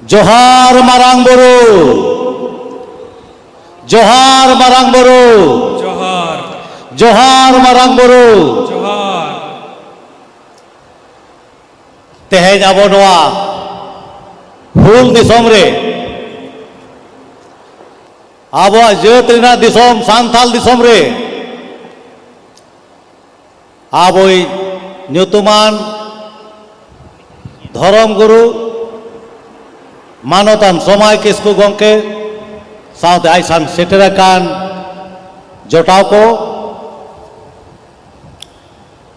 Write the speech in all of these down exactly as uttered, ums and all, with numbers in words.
ᱡᱚᱦᱟᱨ ᱢᱟᱨᱟᱝ ᱵᱩᱨᱩ᱾ ᱡᱚᱦᱟᱨ ᱢᱟᱨᱟᱝ ᱵᱩᱨᱩ᱾ ᱡᱚᱦᱟᱨ᱾ ᱡᱚᱦᱟᱨ ᱢᱟᱨᱟᱝ ᱵᱩᱨᱩ᱾ ᱡᱚᱦᱟᱨ᱾ ᱛᱮᱦᱮᱧ ᱟᱵᱚ ᱱᱚᱣᱟ ᱦᱩᱞ ᱫᱤᱥᱚᱢ ᱨᱮ, ᱟᱵᱚᱣᱟᱜ ᱡᱟᱹᱛ ᱨᱮᱱᱟᱜ ᱫᱤᱥᱚᱢ, ᱥᱟᱱᱛᱟᱞ ᱫᱤᱥᱚᱢ ᱨᱮ, ᱟᱵᱚᱭᱤᱡ ᱧᱩᱛᱩᱢᱟᱱ ᱫᱷᱚᱨᱚᱢ ᱜᱩᱨᱩ ᱢᱟᱱᱚᱛᱟᱱ ᱥᱚᱢᱟᱭ ᱠᱤᱥᱠᱩ ᱜᱚᱢᱠᱮ ᱥᱟᱶᱛᱮ ᱟᱡ ᱥᱟᱶ ᱥᱮᱴᱮᱨ ᱟᱠᱟᱱ ᱡᱚᱴᱟᱣ ᱠᱚ,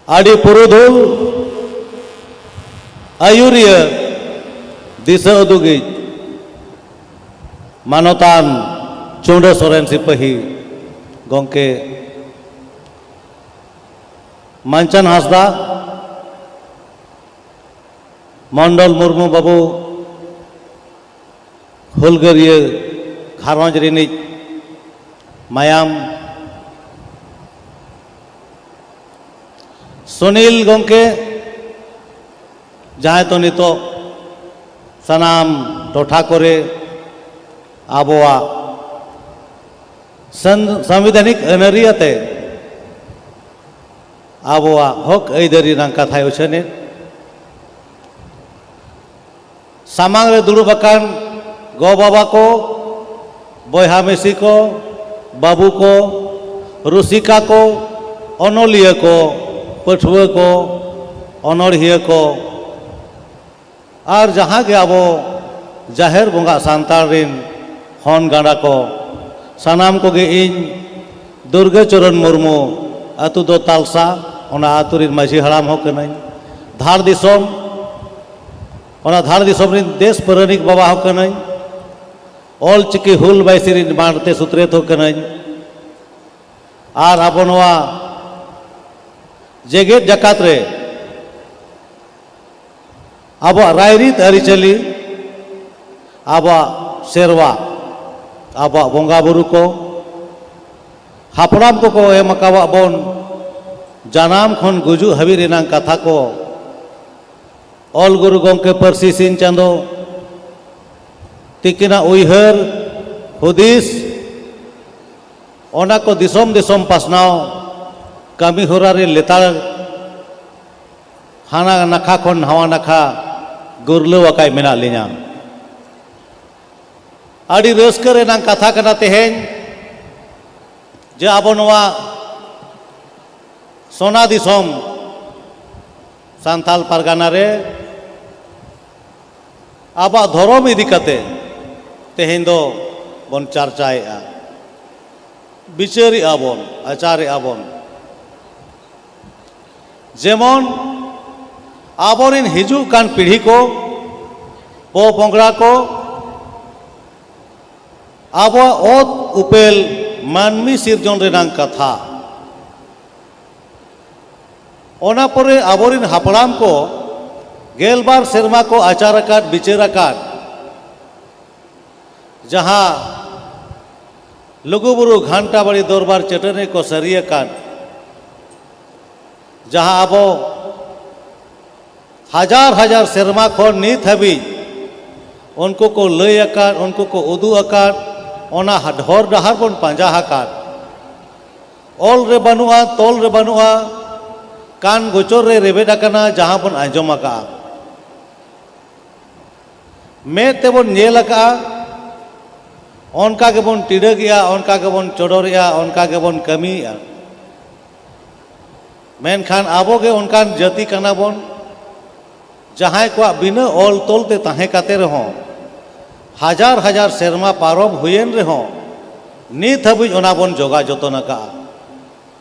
ᱟᱹᱰᱤ ᱯᱩᱨᱩᱫᱷᱩᱞ ᱟᱹᱭᱩᱨᱤᱭᱟᱹ ᱫᱤᱥᱟᱹ ᱩᱫᱩᱜᱤᱡ ᱢᱟᱱᱚᱛᱟᱱ ᱪᱩᱸᱰᱟᱹ ᱥᱚᱨᱮᱱ ᱥᱤᱯᱟᱹᱦᱤ ᱜᱚᱢᱠᱮ, ᱢᱟᱱᱪᱟᱱ ᱦᱟᱸᱥᱫᱟ, ᱢᱚᱱᱰᱚᱞ ᱢᱩᱨᱢᱩ ᱵᱟᱹᱵᱩ, ᱦᱩᱞᱜᱟᱹᱨᱤᱭᱟᱹ ᱜᱷᱟᱨᱚᱸᱡᱽ ᱨᱤᱱᱤᱡ ᱢᱟᱭᱟᱢ, ᱥᱩᱱᱤᱞ ᱜᱚᱢᱠᱮ, ᱡᱟᱦᱟᱸᱭ ᱫᱚ ᱱᱤᱛᱚᱜ ᱥᱟᱱᱟᱢ ᱴᱚᱴᱷᱟ ᱠᱚᱨᱮ ᱟᱵᱚᱣᱟᱜ ᱥᱟᱝ-, ᱥᱟᱝᱵᱤᱫᱷᱟᱱᱤᱠ ᱟᱹᱱᱟᱹᱨᱤ ᱟᱛᱮ ᱟᱵᱚᱣᱟᱜ ᱦᱚᱠ ᱟᱹᱭᱫᱟᱹᱨᱤ ᱨᱮᱱᱟᱜ ᱠᱟᱛᱷᱟᱭ ᱩᱪᱷᱟᱹᱱᱮᱫ, ᱥᱟᱢᱟᱝ ᱨᱮ ᱫᱩᱲᱩᱵ ᱟᱠᱟᱱ ᱜᱚ ᱵᱟᱵᱟ ᱠᱚ, ᱵᱚᱭᱦᱟ ᱢᱤᱥᱤ ᱠᱚ, ᱵᱟᱹᱵᱩ ᱠᱚ, ᱨᱩᱥᱤᱠᱟ ᱠᱚ, ᱚᱱᱚᱞᱤᱭᱟᱹ ᱠᱚ, ᱯᱟᱹᱴᱷᱩᱣᱟᱹ ᱠᱚ, ᱚᱱᱚᱲᱦᱤᱭᱟᱹ ᱠᱚ, ᱟᱨ ᱡᱟᱦᱟᱸ ᱜᱮ ᱟᱵᱚ ᱡᱟᱦᱮᱨ ᱵᱚᱸᱜᱟ ᱥᱟᱱᱛᱟᱲ ᱨᱤᱱ ᱦᱚᱱ ᱜᱟᱸᱰᱟ ᱠᱚ, ᱥᱟᱱᱟᱢ ᱠᱚᱜᱮ ᱤᱧ ᱫᱩᱨᱜᱟᱹ ᱪᱚᱨᱚᱱ ᱢᱩᱨᱢᱩ, ᱟᱹᱛᱩ ᱫᱚ ᱛᱟᱞᱥᱟ, ᱚᱱᱟ ᱟᱹᱛᱩ ᱨᱤᱱ ᱢᱟᱹᱡᱷᱤ ᱦᱟᱲᱟᱢ ᱦᱚᱸ ᱠᱟᱹᱱᱟᱹᱧ᱾ ᱫᱷᱟᱲ ᱫᱤᱥᱚᱢ, ᱚᱱᱟ ᱫᱷᱟᱲ ᱫᱤᱥᱚᱢ ᱨᱤᱱ ᱫᱮᱥ ᱯᱟᱹᱨᱟᱹᱱᱤᱠ ᱵᱟᱵᱟ ᱦᱚᱸ ᱠᱟᱹᱱᱟᱹᱧ᱾ ᱚᱞ ᱪᱤᱠᱤ ᱦᱩᱞ ᱵᱟᱭᱥᱤ ᱨᱤᱱ ᱢᱟᱲᱛᱮ ᱥᱩᱛᱨᱮᱛ ᱦᱚᱸ ᱠᱟᱹᱱᱟᱹᱧ᱾ ᱟᱨ ᱟᱵᱚ ᱱᱚᱣᱟ ᱡᱮᱜᱮᱛ ᱡᱟᱠᱟᱛ ᱨᱮ ᱟᱵᱚᱣᱟᱜ ᱨᱟᱭᱨᱤᱛ ᱟᱹᱨᱤᱪᱟᱹᱞᱤ, ᱟᱵᱚᱣᱟᱜ ᱥᱮᱨᱣᱟ, ᱟᱵᱚᱣᱟᱜ ᱵᱚᱸᱜᱟ ᱵᱩᱨᱩ ᱠᱚ, ᱦᱟᱯᱲᱟᱢ ᱠᱚᱠᱚ ᱮᱢ ᱟᱠᱟᱣᱟᱫ ᱵᱚᱱ ᱡᱟᱱᱟᱢ ᱠᱷᱚᱱ ᱜᱩᱡᱩᱜ ᱦᱟᱹᱵᱤᱡ ᱨᱮᱱᱟᱜ ᱠᱟᱛᱷᱟ ᱠᱚ, ᱚᱞ ᱜᱩᱨᱩ ᱜᱚᱢᱠᱮ ᱯᱟᱹᱨᱥᱤ ᱥᱤᱧ ᱪᱟᱸᱫᱚ, ᱛᱤᱠᱤᱱᱟᱜ ᱩᱭᱦᱟᱹᱨ ᱦᱩᱫᱤᱥ, ᱚᱱᱟ ᱠᱚ ᱫᱤᱥᱚᱢ ᱫᱤᱥᱚᱢ ᱯᱟᱥᱱᱟᱣ ᱠᱟᱹᱢᱤ ᱦᱚᱨᱟ ᱨᱮ ᱞᱮᱛᱟᱲ ᱦᱟᱱᱟ ᱱᱟᱠᱷᱟ ᱠᱷᱚᱱ ᱱᱟᱣᱟ ᱱᱟᱠᱷᱟ ᱜᱩᱨᱞᱟᱹᱣ ᱟᱠᱟᱭ ᱢᱮᱱᱟᱜ ᱞᱤᱧᱟ᱾ ᱟᱹᱰᱤ ᱨᱟᱹᱥᱠᱟᱹ ᱨᱮᱱᱟᱜ ᱠᱟᱛᱷᱟ ᱠᱟᱱᱟ ᱛᱮᱦᱮᱧ ᱡᱮ ᱟᱵᱚ ᱱᱚᱣᱟ ᱥᱚᱱᱟ ᱫᱤᱥᱚᱢ ᱥᱟᱱᱛᱟᱞ ᱯᱟᱨᱜᱟᱱᱟ ᱨᱮ ᱟᱵᱚᱣᱟᱜ ᱫᱷᱚᱨᱚᱢ ᱤᱫᱤ ᱠᱟᱛᱮ ᱛᱮᱦᱮᱧ ᱫᱚ ᱵᱚᱱ ᱪᱟᱨᱪᱟᱭᱮᱫᱼᱟ, ᱵᱤᱪᱟᱹᱨᱮᱫᱼᱟ ᱵᱚᱱ, ᱟᱪᱟᱨᱮᱫᱼᱟ ᱵᱚᱱ᱾ ᱡᱮᱢᱚᱱ ᱟᱵᱚᱨᱮᱱ ᱦᱤᱡᱩᱜ ᱠᱟᱱ ᱯᱤᱲᱦᱤ ᱠᱚ, ᱯᱚᱼᱯᱚᱝᱲᱟ ᱠᱚ, ᱟᱵᱚᱣᱟᱜ ᱚᱛ ᱩᱯᱮᱞ ᱢᱟᱹᱱᱢᱤ ᱥᱤᱨᱡᱚᱱ ᱨᱮᱱᱟᱝ ᱠᱟᱛᱷᱟ᱾ ᱚᱱᱟ ᱯᱚᱨᱮ ᱟᱵᱚᱨᱮᱱ ᱦᱟᱯᱲᱟᱢ ᱠᱚ ᱜᱮᱞᱵᱟᱨ ᱥᱮᱨᱢᱟ ᱠᱚ ᱟᱪᱟᱨ ᱟᱠᱟᱫ, ᱵᱤᱪᱟᱹᱨ ᱟᱠᱟᱫ, ᱡᱟᱦᱟᱸ ᱞᱩᱜᱩᱵᱩᱨᱩ ᱜᱷᱟᱱᱴᱟ ᱵᱟᱲᱤ ᱫᱚᱨᱵᱟᱨ ᱪᱟᱹᱴᱟᱹᱱᱤ ᱠᱚ ᱥᱟᱹᱨᱤ ᱟᱠᱟᱫ, ᱡᱟᱦᱟᱸ ᱟᱵᱚ ᱦᱟᱡᱟᱨ ᱦᱟᱡᱟᱨ ᱥᱮᱨᱢᱟ ᱠᱷᱚᱱ ᱱᱤᱛ ᱦᱟᱹᱵᱤᱡ ᱩᱱᱠᱩ ᱠᱚ ᱞᱟᱹᱭ ᱟᱠᱟᱫ, ᱩᱱᱠᱩ ᱠᱚ ᱩᱫᱩᱜ ᱟᱠᱟᱫ, ᱚᱱᱟ ᱰᱷᱚᱨ ᱰᱟᱦᱟᱨ ᱵᱚᱱ ᱯᱟᱸᱡᱟ ᱟᱠᱟᱫ᱾ ᱚᱞ ᱨᱮ ᱵᱟᱹᱱᱩᱜᱼᱟ, ᱛᱚᱞ ᱨᱮ ᱵᱟᱹᱱᱩᱜᱼᱟ, ᱠᱟᱱ ᱜᱚᱪᱚᱨ ᱨᱮ ᱨᱮᱵᱮᱫ ᱟᱠᱟᱱᱟ ᱡᱟᱦᱟᱸ ᱵᱚᱱ ᱟᱸᱡᱚᱢ ᱟᱠᱟᱫᱼᱟ᱾ ᱢᱮᱫ ᱛᱮᱵᱚᱱ ᱧᱮᱞ ᱟᱠᱟᱫᱼᱟ, ᱚᱱᱠᱟ ᱜᱮᱵᱚᱱ ᱴᱤᱰᱟᱹᱜᱮᱜᱼᱟ, ᱚᱱᱠᱟ ᱜᱮᱵᱚᱱ ᱪᱚᱰᱚᱨᱮᱜᱼᱟ, ᱚᱱᱠᱟ ᱜᱮᱵᱚᱱ ᱠᱟᱹᱢᱤᱭᱮᱜᱼᱟ᱾ ᱢᱮᱱᱠᱷᱟᱱ ᱟᱵᱚ ᱜᱮ ᱚᱱᱠᱟᱱ ᱡᱟᱹᱛᱤ ᱠᱟᱱᱟ ᱵᱚᱱ, ᱡᱟᱦᱟᱸᱭ ᱠᱚᱣᱟᱜ ᱵᱤᱱᱟᱹ ᱚᱞ ᱛᱚᱞ ᱛᱮ ᱛᱟᱦᱮᱸ ᱠᱟᱛᱮ ᱨᱮᱦᱚᱸ, ᱦᱟᱡᱟᱨ ᱦᱟᱡᱟᱨ ᱥᱮᱨᱢᱟ ᱯᱟᱨᱚᱢ ᱦᱩᱭᱮᱱ ᱨᱮᱦᱚᱸ, ᱱᱤᱛ ᱦᱟᱹᱵᱤᱡ ᱚᱱᱟ ᱵᱚᱱ ᱡᱚᱜᱟᱣ ᱡᱚᱛᱚᱱ ᱟᱠᱟᱫᱼᱟ᱾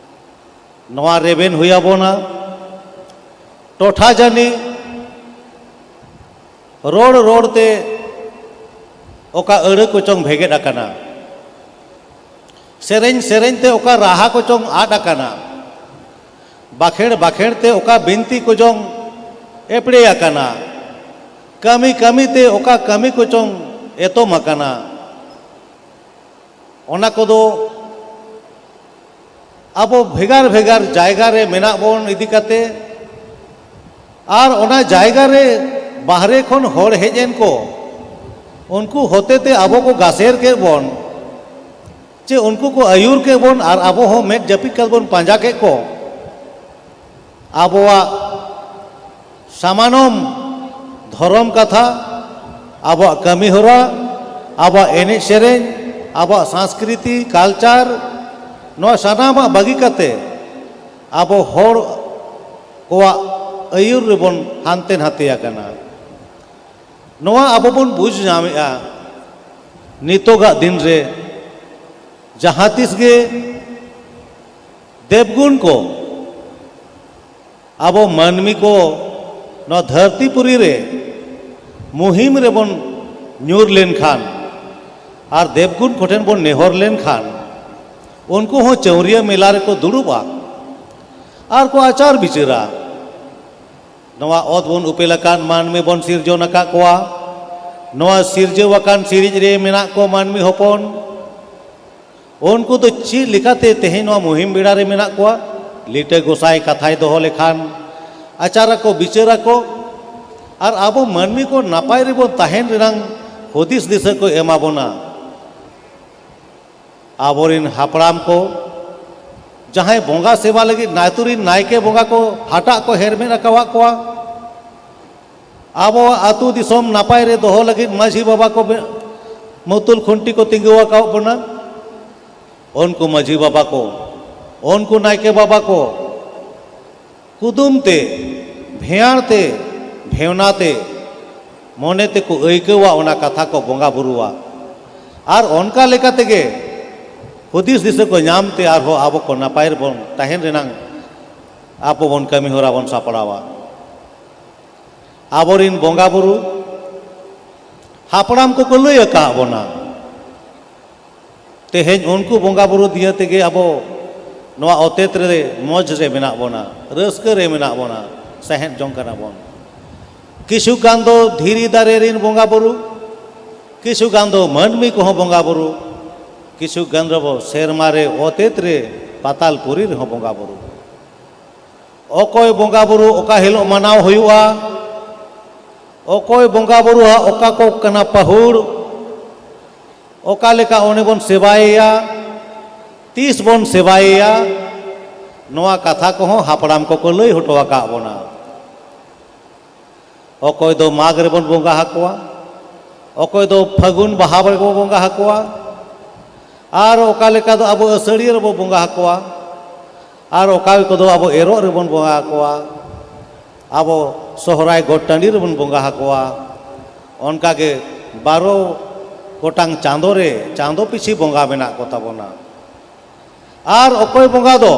ᱱᱚᱣᱟ ᱨᱮᱵᱮᱱ ᱦᱩᱭ ᱟᱵᱚᱱᱟ᱾ ᱴᱚᱴᱷᱟ ᱡᱟᱹᱱᱤ ᱨᱚᱲ ᱨᱚᱲ ᱛᱮ ᱚᱠᱟ ᱟᱹᱲᱟᱹ ᱠᱚᱪᱚᱝ ᱵᱷᱮᱜᱮᱫ ᱟᱠᱟᱱᱟ, ᱥᱮᱨᱮᱧ ᱥᱮᱨᱮᱧ ᱛᱮ ᱚᱠᱟ ᱨᱟᱦᱟ ᱠᱚᱪᱚᱝ ᱟᱫ ᱟᱠᱟᱱᱟ, ᱵᱟᱠᱷᱮᱲ ᱵᱟᱠᱷᱮᱲ ᱛᱮ ᱚᱠᱟ ᱵᱤᱱᱛᱤ ᱠᱚᱪᱚᱝ ᱮᱯᱲᱮ ᱟᱠᱟᱱᱟ, ᱠᱟᱹᱢᱤ ᱠᱟᱹᱢᱤ ᱛᱮ ᱚᱠᱟ ᱠᱟᱹᱢᱤ ᱠᱚᱪᱚᱝ ᱮᱛᱚᱢ ᱟᱠᱟᱱᱟ᱾ ᱚᱱᱟ ᱠᱚᱫᱚ ᱟᱵᱚ ᱵᱷᱮᱜᱟᱨ ᱵᱷᱮᱜᱟᱨ ᱡᱟᱭᱜᱟ ᱨᱮ ᱢᱮᱱᱟᱜ ᱵᱚᱱ ᱤᱫᱤ ᱠᱟᱛᱮ, ᱟᱨ ᱚᱱᱟ ᱡᱟᱭᱜᱟ ᱨᱮ ᱵᱟᱦᱨᱮ ᱠᱷᱚᱱ ᱦᱚᱲ ᱦᱮᱡ ᱮᱱ ᱠᱚ, ᱩᱱᱠᱩ ᱦᱚᱛᱮᱛᱮ ᱟᱵᱚ ᱠᱚ ᱜᱟᱥᱮᱨ ᱠᱮᱫ ᱵᱚᱱ, ᱪᱮ ᱩᱱᱠᱩ ᱠᱚ ᱟᱹᱭᱩᱨ ᱠᱮᱫ ᱵᱚᱱ ᱟᱨ ᱟᱵᱚ ᱦᱚᱸ ᱢᱮᱫ ᱡᱟᱹᱯᱤᱫ ᱠᱟᱛᱮ ᱵᱚᱱ ᱯᱟᱸᱡᱟ ᱠᱮᱫ ᱠᱚ᱾ ᱟᱵᱚᱣᱟᱜ ᱥᱟᱢᱟᱱᱚᱢ ᱫᱷᱚᱨᱚᱢ ᱠᱟᱛᱷᱟ, ᱟᱵᱚᱣᱟᱜ ᱠᱟᱹᱢᱤ ᱦᱚᱨᱟ, ᱟᱵᱚᱣᱟᱜ ᱮᱱᱮᱡ ᱥᱮᱨᱮᱧ, ᱟᱵᱚᱣᱟᱜ ᱥᱟᱝᱥᱠᱨᱤᱛᱤ, culture, ᱱᱚᱣᱟ ᱥᱟᱱᱟᱢᱟᱜ ᱵᱟᱹᱜᱤ ᱠᱟᱛᱮ ᱟᱵᱚ ᱦᱚᱲ ᱠᱚᱣᱟᱜ ᱟᱹᱭᱩᱨ ᱨᱮᱵᱚᱱ ᱦᱟᱱᱛᱮ ᱱᱟᱛᱮ ᱟᱠᱟᱱᱟ᱾ ᱱᱚᱣᱟ ᱟᱵᱚ ᱵᱚᱱ ᱵᱩᱡᱽ ᱧᱟᱢᱮᱜᱼᱟ, ᱱᱤᱛᱚᱜᱟᱜ ᱫᱤᱱ ᱨᱮ ᱡᱟᱦᱟᱸ ᱛᱤᱥ ᱜᱮ ᱫᱮᱵᱽᱜᱩᱱ ᱠᱚ ᱟᱵᱚ ᱢᱟᱹᱱᱢᱤ ᱠᱚ ᱱᱚᱣᱟ ᱫᱷᱟᱹᱨᱛᱤ ᱯᱩᱨᱤ ᱨᱮ ᱢᱩᱦᱤᱢ ᱨᱮᱵᱚᱱ ᱧᱩᱨ ᱞᱮᱱᱠᱷᱟᱱ ᱟᱨ ᱫᱮᱵᱽᱜᱩᱱ ᱠᱚᱴᱷᱮᱱ ᱵᱚᱱ ᱱᱮᱦᱚᱨ ᱞᱮᱱᱠᱷᱟᱱ, ᱩᱱᱠᱩ ᱦᱚᱸ ᱪᱟᱹᱣᱨᱤᱭᱟᱹ ᱢᱮᱞᱟ ᱨᱮᱠᱚ ᱫᱩᱲᱩᱵᱼᱟ ᱟᱨ ᱠᱚ ᱟᱪᱟᱨ ᱵᱤᱪᱟᱹᱨᱟ᱾ ᱱᱚᱣᱟ ᱚᱛ ᱵᱚᱱ ᱩᱯᱮᱞ ᱟᱠᱟᱫ ᱢᱟᱹᱱᱢᱤ ᱵᱚᱱ ᱥᱤᱨᱡᱚᱱ ᱟᱠᱟᱫ ᱠᱚᱣᱟ᱾ ᱱᱚᱣᱟ ᱥᱤᱨᱡᱟᱹᱣ ᱟᱠᱟᱱ ᱥᱤᱨᱤᱡ ᱨᱮ ᱢᱮᱱᱟᱜ ᱠᱚ ᱢᱟᱹᱱᱢᱤ ᱦᱚᱯᱚᱱ᱾ ᱩᱱᱠᱩ ᱫᱚ ᱪᱮᱫ ᱞᱮᱠᱟᱛᱮ ᱛᱮᱦᱮᱧ ᱱᱚᱣᱟ ᱢᱩᱦᱤᱢ ᱵᱮᱲᱟ ᱨᱮ ᱢᱮᱱᱟᱜ ᱠᱚᱣᱟ? ᱞᱤᱴᱟᱹ ᱜᱚᱸᱥᱟᱭ ᱠᱟᱛᱷᱟᱭ ᱫᱚᱦᱚ ᱞᱮᱠᱷᱟᱱ, ᱟᱪᱟᱨ ᱟᱠᱚ, ᱵᱤᱪᱟᱹᱨ ᱟᱠᱚ, ᱟᱨ ᱟᱵᱚ ᱢᱟᱹᱱᱢᱤ ᱠᱚ ᱱᱟᱯᱟᱭ ᱨᱮᱵᱚᱱ ᱛᱟᱦᱮᱱ ᱨᱮᱱᱟᱝ ᱦᱩᱫᱤᱥ ᱫᱤᱥᱟᱹ ᱠᱚ ᱮᱢᱟ ᱵᱚᱱᱟ᱾ ᱟᱵᱚᱨᱮᱱ ᱦᱟᱯᱲᱟᱢ ᱠᱚ ᱡᱟᱦᱟᱸᱭ ᱵᱚᱸᱜᱟ ᱥᱮᱵᱟ ᱞᱟᱹᱜᱤᱫ ᱟᱹᱛᱩ ᱨᱮᱱ ᱱᱟᱭᱠᱮ ᱵᱚᱸᱜᱟ ᱠᱚ ᱦᱟᱴᱟᱜ ᱠᱚ ᱦᱮᱨᱢᱮᱫ ᱟᱠᱟᱣᱟᱫ ᱠᱚᱣᱟ, ᱟᱵᱚᱣᱟᱜ ᱟᱹᱛᱩ ᱫᱤᱥᱚᱢ ᱱᱟᱯᱟᱭ ᱨᱮ ᱫᱚᱦᱚ ᱞᱟᱹᱜᱤᱫ ᱢᱟᱹᱡᱷᱤ ᱵᱟᱵᱟ ᱠᱚ ᱵᱮ-, ᱢᱩᱛᱩᱞ ᱠᱷᱩᱱᱴᱤ ᱠᱚ ᱛᱤᱸᱜᱩ ᱟᱠᱟᱣᱟᱫ ᱵᱚᱱᱟ᱾ ᱩᱱᱠᱩ ᱢᱟᱹᱡᱷᱤ ᱵᱟᱵᱟ ᱠᱚ, ᱩᱱᱠᱩ ᱱᱟᱭᱠᱮ ᱵᱟᱵᱟ ᱠᱚ ᱠᱩᱫᱩᱢ ᱛᱮ, ᱵᱷᱮᱭᱟᱬ ᱛᱮ, ᱵᱷᱮᱣᱱᱟ ᱛᱮ ᱢᱚᱱᱮ ᱛᱮᱠᱚ ᱟᱹᱭᱠᱟᱹᱣᱟ, ᱚᱱᱟ ᱠᱟᱛᱷᱟ ᱠᱚ ᱵᱚᱸᱜᱟ ᱵᱩᱨᱩᱣᱟ᱾ ᱟᱨ ᱚᱱᱠᱟ ᱞᱮᱠᱟ ᱛᱮᱜᱮ ᱦᱩᱫᱤᱥ ᱫᱤᱥᱟᱹ ᱠᱚ ᱧᱟᱢ ᱛᱮ ᱟᱨᱦᱚᱸ ᱟᱵᱚ ᱠᱚ ᱱᱟᱯᱟᱭ ᱨᱮᱵᱚᱱ ᱛᱟᱦᱮᱱ ᱨᱮᱱᱟᱝ ᱟᱵᱚ ᱵᱚᱱ ᱠᱟᱹᱢᱤ ᱦᱚᱨᱟ ᱵᱚᱱ ᱥᱟᱯᱲᱟᱣᱟ᱾ ᱟᱵᱚᱨᱤᱱ ᱵᱚᱸᱜᱟ ᱵᱩᱨᱩ ᱦᱟᱯᱲᱟᱢ ᱠᱚᱠᱚ ᱞᱟᱹᱭ ᱟᱠᱟᱫ ᱵᱚᱱᱟ᱾ ᱛᱮᱦᱮᱧ ᱩᱱᱠᱩ ᱵᱚᱸᱜᱟ ᱵᱩᱨᱩ ᱫᱤᱭᱟᱹ ᱛᱮᱜᱮ ᱟᱵᱚ ᱱᱚᱣᱟ ᱚᱛᱮᱛ ᱨᱮ ᱢᱚᱡᱽ ᱨᱮ ᱢᱮᱱᱟᱜ ᱵᱚᱱᱟ, ᱨᱟᱹᱥᱠᱟᱹ ᱨᱮ ᱢᱮᱱᱟᱜ ᱵᱚᱱᱟ, ᱥᱟᱦᱮᱫ ᱡᱚᱝ ᱠᱟᱱᱟ ᱵᱚᱱ᱾ ᱠᱤᱪᱷᱩ ᱜᱟᱱ ᱫᱚ ᱫᱷᱤᱨᱤ ᱫᱟᱨᱮ ᱨᱤᱱ ᱵᱚᱸᱜᱟ ᱵᱩᱨᱩ, ᱠᱤᱪᱷᱩ ᱜᱟᱱ ᱫᱚ ᱢᱟᱹᱱᱢᱤ ᱠᱚᱦᱚᱸ ᱵᱚᱸᱜᱟ ᱵᱩᱨᱩ, ᱠᱤᱪᱷᱩ ᱜᱟᱱ ᱫᱚ ᱥᱮᱨᱢᱟ ᱨᱮ ᱚᱛᱮᱛ ᱨᱮ ᱯᱟᱛᱟᱞ ᱯᱩᱨᱤ ᱨᱮᱦᱚᱸ ᱵᱚᱸᱜᱟ ᱵᱩᱨᱩ᱾ ᱚᱠᱚᱭ ᱵᱚᱸᱜᱟ ᱵᱩᱨᱩ ᱚᱠᱟ ᱦᱤᱞᱳᱜ ᱢᱟᱱᱟᱣ ᱦᱩᱭᱩᱜᱼᱟ, ᱚᱠᱚᱭ ᱵᱚᱸᱜᱟ ᱵᱩᱨᱩᱣᱟᱜ ᱚᱠᱟ ᱠᱚ ᱠᱟᱱᱟ ᱯᱟᱹᱦᱩᱲ, ᱚᱠᱟ ᱞᱮᱠᱟ ᱩᱱᱤ ᱵᱚᱱ ᱥᱮᱵᱟᱭᱮᱭᱟ, ᱛᱤᱥ ᱵᱚᱱ ᱥᱮᱵᱟᱭᱮᱭᱟ, ᱱᱚᱣᱟ ᱠᱟᱛᱷᱟ ᱠᱚᱦᱚᱸ ᱦᱟᱯᱲᱟᱢ ᱠᱚᱠᱚ ᱞᱟᱹᱭ ᱦᱚᱴᱚ ᱟᱠᱟᱫ ᱵᱚᱱᱟ᱾ ᱚᱠᱚᱭ ᱫᱚ ᱢᱟᱜᱽ ᱨᱮᱵᱚᱱ ᱵᱚᱸᱜᱟ ᱟᱠᱚᱣᱟ, ᱚᱠᱚᱭ ᱫᱚ ᱯᱷᱟᱹᱜᱩᱱ ᱵᱟᱦᱟ ᱨᱮᱵᱚᱱ ᱵᱚᱸᱜᱟ ᱟᱠᱚᱣᱟ, ᱟᱨ ᱚᱠᱟ ᱞᱮᱠᱟ ᱫᱚ ᱟᱵᱚ ᱟᱹᱥᱟᱹᱲᱤᱭᱟᱹ ᱨᱮᱵᱚᱱ ᱵᱚᱸᱜᱟ ᱟᱠᱚᱣᱟ, ᱟᱨ ᱚᱠᱟ ᱠᱚᱫᱚ ᱟᱵᱚ ᱮᱨᱚᱜ ᱨᱮᱵᱚᱱ ᱵᱚᱸᱜᱟ ᱟᱠᱚᱣᱟ, ᱟᱵᱚ ᱥᱚᱦᱨᱟᱭ ᱜᱚᱴ ᱴᱟᱺᱰᱤ ᱨᱮᱵᱚᱱ ᱵᱚᱸᱜᱟ ᱟᱠᱚᱣᱟ᱾ ᱚᱱᱠᱟᱜᱮ ᱵᱟᱨᱚ ᱜᱚᱴᱟᱝ ᱪᱟᱸᱫᱳ ᱨᱮ ᱪᱟᱸᱫᱳ ᱯᱤᱪᱷᱤ ᱵᱚᱸᱜᱟ ᱢᱮᱱᱟᱜ ᱠᱚ ᱛᱟᱵᱚᱱᱟ᱾ ᱟᱨ ᱚᱠᱚᱭ ᱵᱚᱸᱜᱟ ᱫᱚ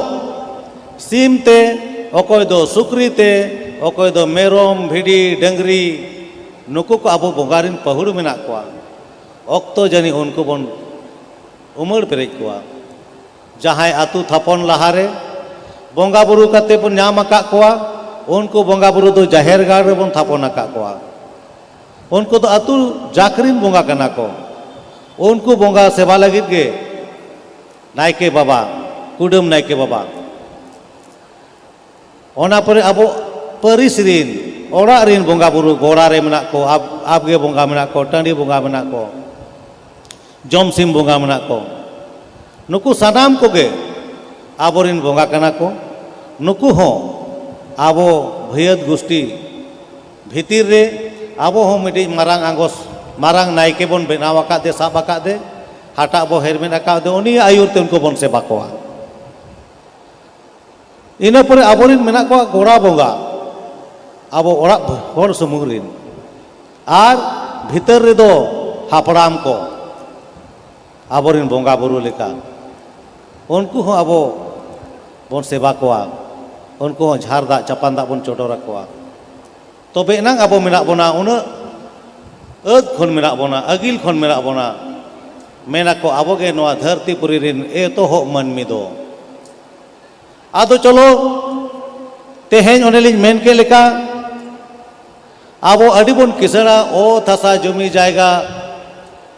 ᱥᱤᱢ ᱛᱮ, ᱚᱠᱚᱭ ᱫᱚ ᱥᱩᱠᱨᱤ ᱛᱮ, ᱚᱠᱚᱭ ᱫᱚ ᱢᱮᱨᱚᱢ, ᱵᱷᱤᱰᱤ, ᱰᱟᱹᱝᱨᱤ, ᱱᱩᱠᱩ ᱠᱚ ᱟᱵᱚ ᱵᱚᱸᱜᱟ ᱨᱤᱱ ᱯᱟᱹᱦᱩᱲ ᱢᱮᱱᱟᱜ ᱠᱚᱣᱟ᱾ ᱚᱠᱛᱚ ᱡᱟᱹᱱᱤᱡ ᱩᱱᱠᱩ ᱵᱚᱱ ᱩᱢᱟᱹᱲ ᱯᱮᱨᱮᱡ ᱠᱚᱣᱟ᱾ ᱡᱟᱦᱟᱸᱭ ᱟᱹᱛᱩ ᱛᱷᱟᱯᱚᱱ ᱞᱟᱦᱟᱨᱮ ᱵᱚᱸᱜᱟ ᱵᱩᱨᱩ ᱠᱟᱛᱮ ᱵᱚᱱ ᱧᱟᱢ ᱟᱠᱟᱫ ᱠᱚᱣᱟ, ᱩᱱᱠᱩ ᱵᱚᱸᱜᱟ ᱵᱩᱨᱩ ᱫᱚ ᱡᱟᱦᱮᱨ ᱜᱟᱲ ᱨᱮᱵᱚᱱ ᱛᱷᱟᱯᱚᱱ ᱟᱠᱟᱫ ᱠᱚᱣᱟ᱾ ᱩᱱᱠᱩ ᱫᱚ ᱟᱹᱛᱩ ᱡᱟᱠ ᱨᱤᱱ ᱵᱚᱸᱜᱟ ᱠᱟᱱᱟ ᱠᱚ᱾ ᱩᱱᱠᱩ ᱵᱚᱸᱜᱟ ᱥᱮᱵᱟ ᱞᱟᱹᱜᱤᱫ ᱜᱮ ᱱᱟᱭᱠᱮ ᱵᱟᱵᱟ, ᱠᱩᱰᱟᱹᱢ ᱱᱟᱭᱠᱮ ᱵᱟᱵᱟ, ᱚᱱᱟ ᱯᱚᱨᱮ ᱟᱵᱚ ᱯᱟᱹᱨᱤᱥ ᱨᱤᱱ, ᱚᱲᱟᱜ ᱨᱤᱱ ᱵᱚᱸᱜᱟ ᱵᱩᱨᱩ, ᱜᱚᱲᱟ ᱨᱮ ᱢᱮᱱᱟᱜ ᱠᱚ, ᱟᱵ-, ᱟᱵᱜᱮ ᱵᱚᱸᱜᱟ ᱢᱮᱱᱟᱜ ᱠᱚ, ᱴᱟᱺᱰᱤ ᱵᱚᱸᱜᱟ ᱢᱮᱱᱟᱜ ᱠᱚ, ᱡᱚᱢ ᱥᱤᱢ ᱵᱚᱸᱜᱟ ᱢᱮᱱᱟᱜ ᱠᱚ᱾ ᱱᱩᱠᱩ ᱥᱟᱱᱟᱢ ᱠᱚᱜᱮ ᱟᱵᱚᱨᱤᱱ ᱵᱚᱸᱜᱟ ᱠᱟᱱᱟ ᱠᱚ᱾ ᱱᱩᱠᱩ ᱦᱚᱸ ᱟᱵᱚ ᱵᱷᱟᱹᱭᱟᱹᱛ ᱜᱩᱥᱴᱤ ᱵᱷᱤᱛᱤᱨ ᱨᱮ ᱟᱵᱚ ᱦᱚᱸ ᱢᱤᱫᱴᱤᱡ ᱢᱟᱨᱟᱝ ᱟᱸᱜᱚᱥ, ᱢᱟᱨᱟᱝ ᱱᱟᱭᱠᱮ ᱵᱚᱱ ᱵᱮᱱᱟᱣ ᱟᱠᱟᱫᱮ, ᱥᱟᱵ ᱟᱠᱟᱫᱮ, ᱦᱟᱴᱟᱜ ᱵᱚ ᱦᱮᱨᱢᱮᱫ ᱟᱠᱟᱫᱮ, ᱩᱱᱤᱭᱟᱜ ᱟᱹᱭᱩᱨ ᱛᱮ ᱩᱱᱠᱩ ᱵᱚᱱ ᱥᱮᱵᱟ ᱠᱚᱣᱟ᱾ ᱤᱱᱟᱹ ᱯᱚᱨᱮ ᱟᱵᱚᱨᱤᱱ ᱢᱮᱱᱟᱜ ᱠᱚᱣᱟ ᱜᱚᱲᱟ ᱵᱚᱸᱜᱟ, ᱟᱵᱚ ᱚᱲᱟᱜ ᱦᱚᱲ ᱥᱩᱢᱩᱝ ᱨᱤᱱ, ᱟᱨ ᱵᱷᱤᱛᱟᱹᱨ ᱨᱮᱫᱚ ᱦᱟᱯᱲᱟᱢ ᱠᱚ, ᱟᱵᱚᱨᱤᱱ ᱵᱚᱸᱜᱟ ᱵᱩᱨᱩ ᱞᱮᱠᱟ, ᱩᱱᱠᱩ ᱦᱚᱸ ᱟᱵᱚ ᱵᱚᱱ ᱥᱮᱵᱟ ᱠᱚᱣᱟ, ᱩᱱᱠᱩ ᱦᱚᱸ ᱡᱷᱟᱨ ᱫᱟᱜ ᱪᱟᱯᱟᱱ ᱫᱟᱜ ᱵᱚᱱ ᱪᱚᱰᱚᱨ ᱟᱠᱚᱣᱟ᱾ ᱛᱚᱵᱮ ᱮᱱᱟᱝ ᱟᱵᱚ ᱢᱮᱱᱟᱜ ᱵᱚᱱᱟ, ᱩᱱᱟᱹᱜ ᱟᱹᱫ ᱠᱷᱚᱱ ᱢᱮᱱᱟᱜ ᱵᱚᱱᱟ, ᱟᱹᱜᱤᱞ ᱠᱷᱚᱱ ᱢᱮᱱᱟᱜ ᱵᱚᱱᱟ᱾ ᱢᱮᱱᱟᱠᱚ ᱟᱵᱚᱜᱮ ᱱᱚᱣᱟ ᱫᱷᱟᱹᱨᱛᱤ ᱯᱩᱨᱤ ᱨᱤᱱ ᱮᱛᱚᱦᱚᱵ ᱢᱟᱹᱱᱢᱤ ᱫᱚ᱾ ᱟᱫᱚ ᱪᱚᱞᱚ, ᱛᱮᱦᱮᱧ ᱚᱱᱮᱞᱤᱧ ᱢᱮᱱ ᱠᱮᱫ ᱞᱮᱠᱟ, ᱟᱵᱚ ᱟᱹᱰᱤ ᱵᱚᱱ ᱠᱤᱥᱟᱹᱬᱟ, ᱚᱛ ᱦᱟᱥᱟ ᱡᱚᱢᱤ ᱡᱟᱭᱜᱟ,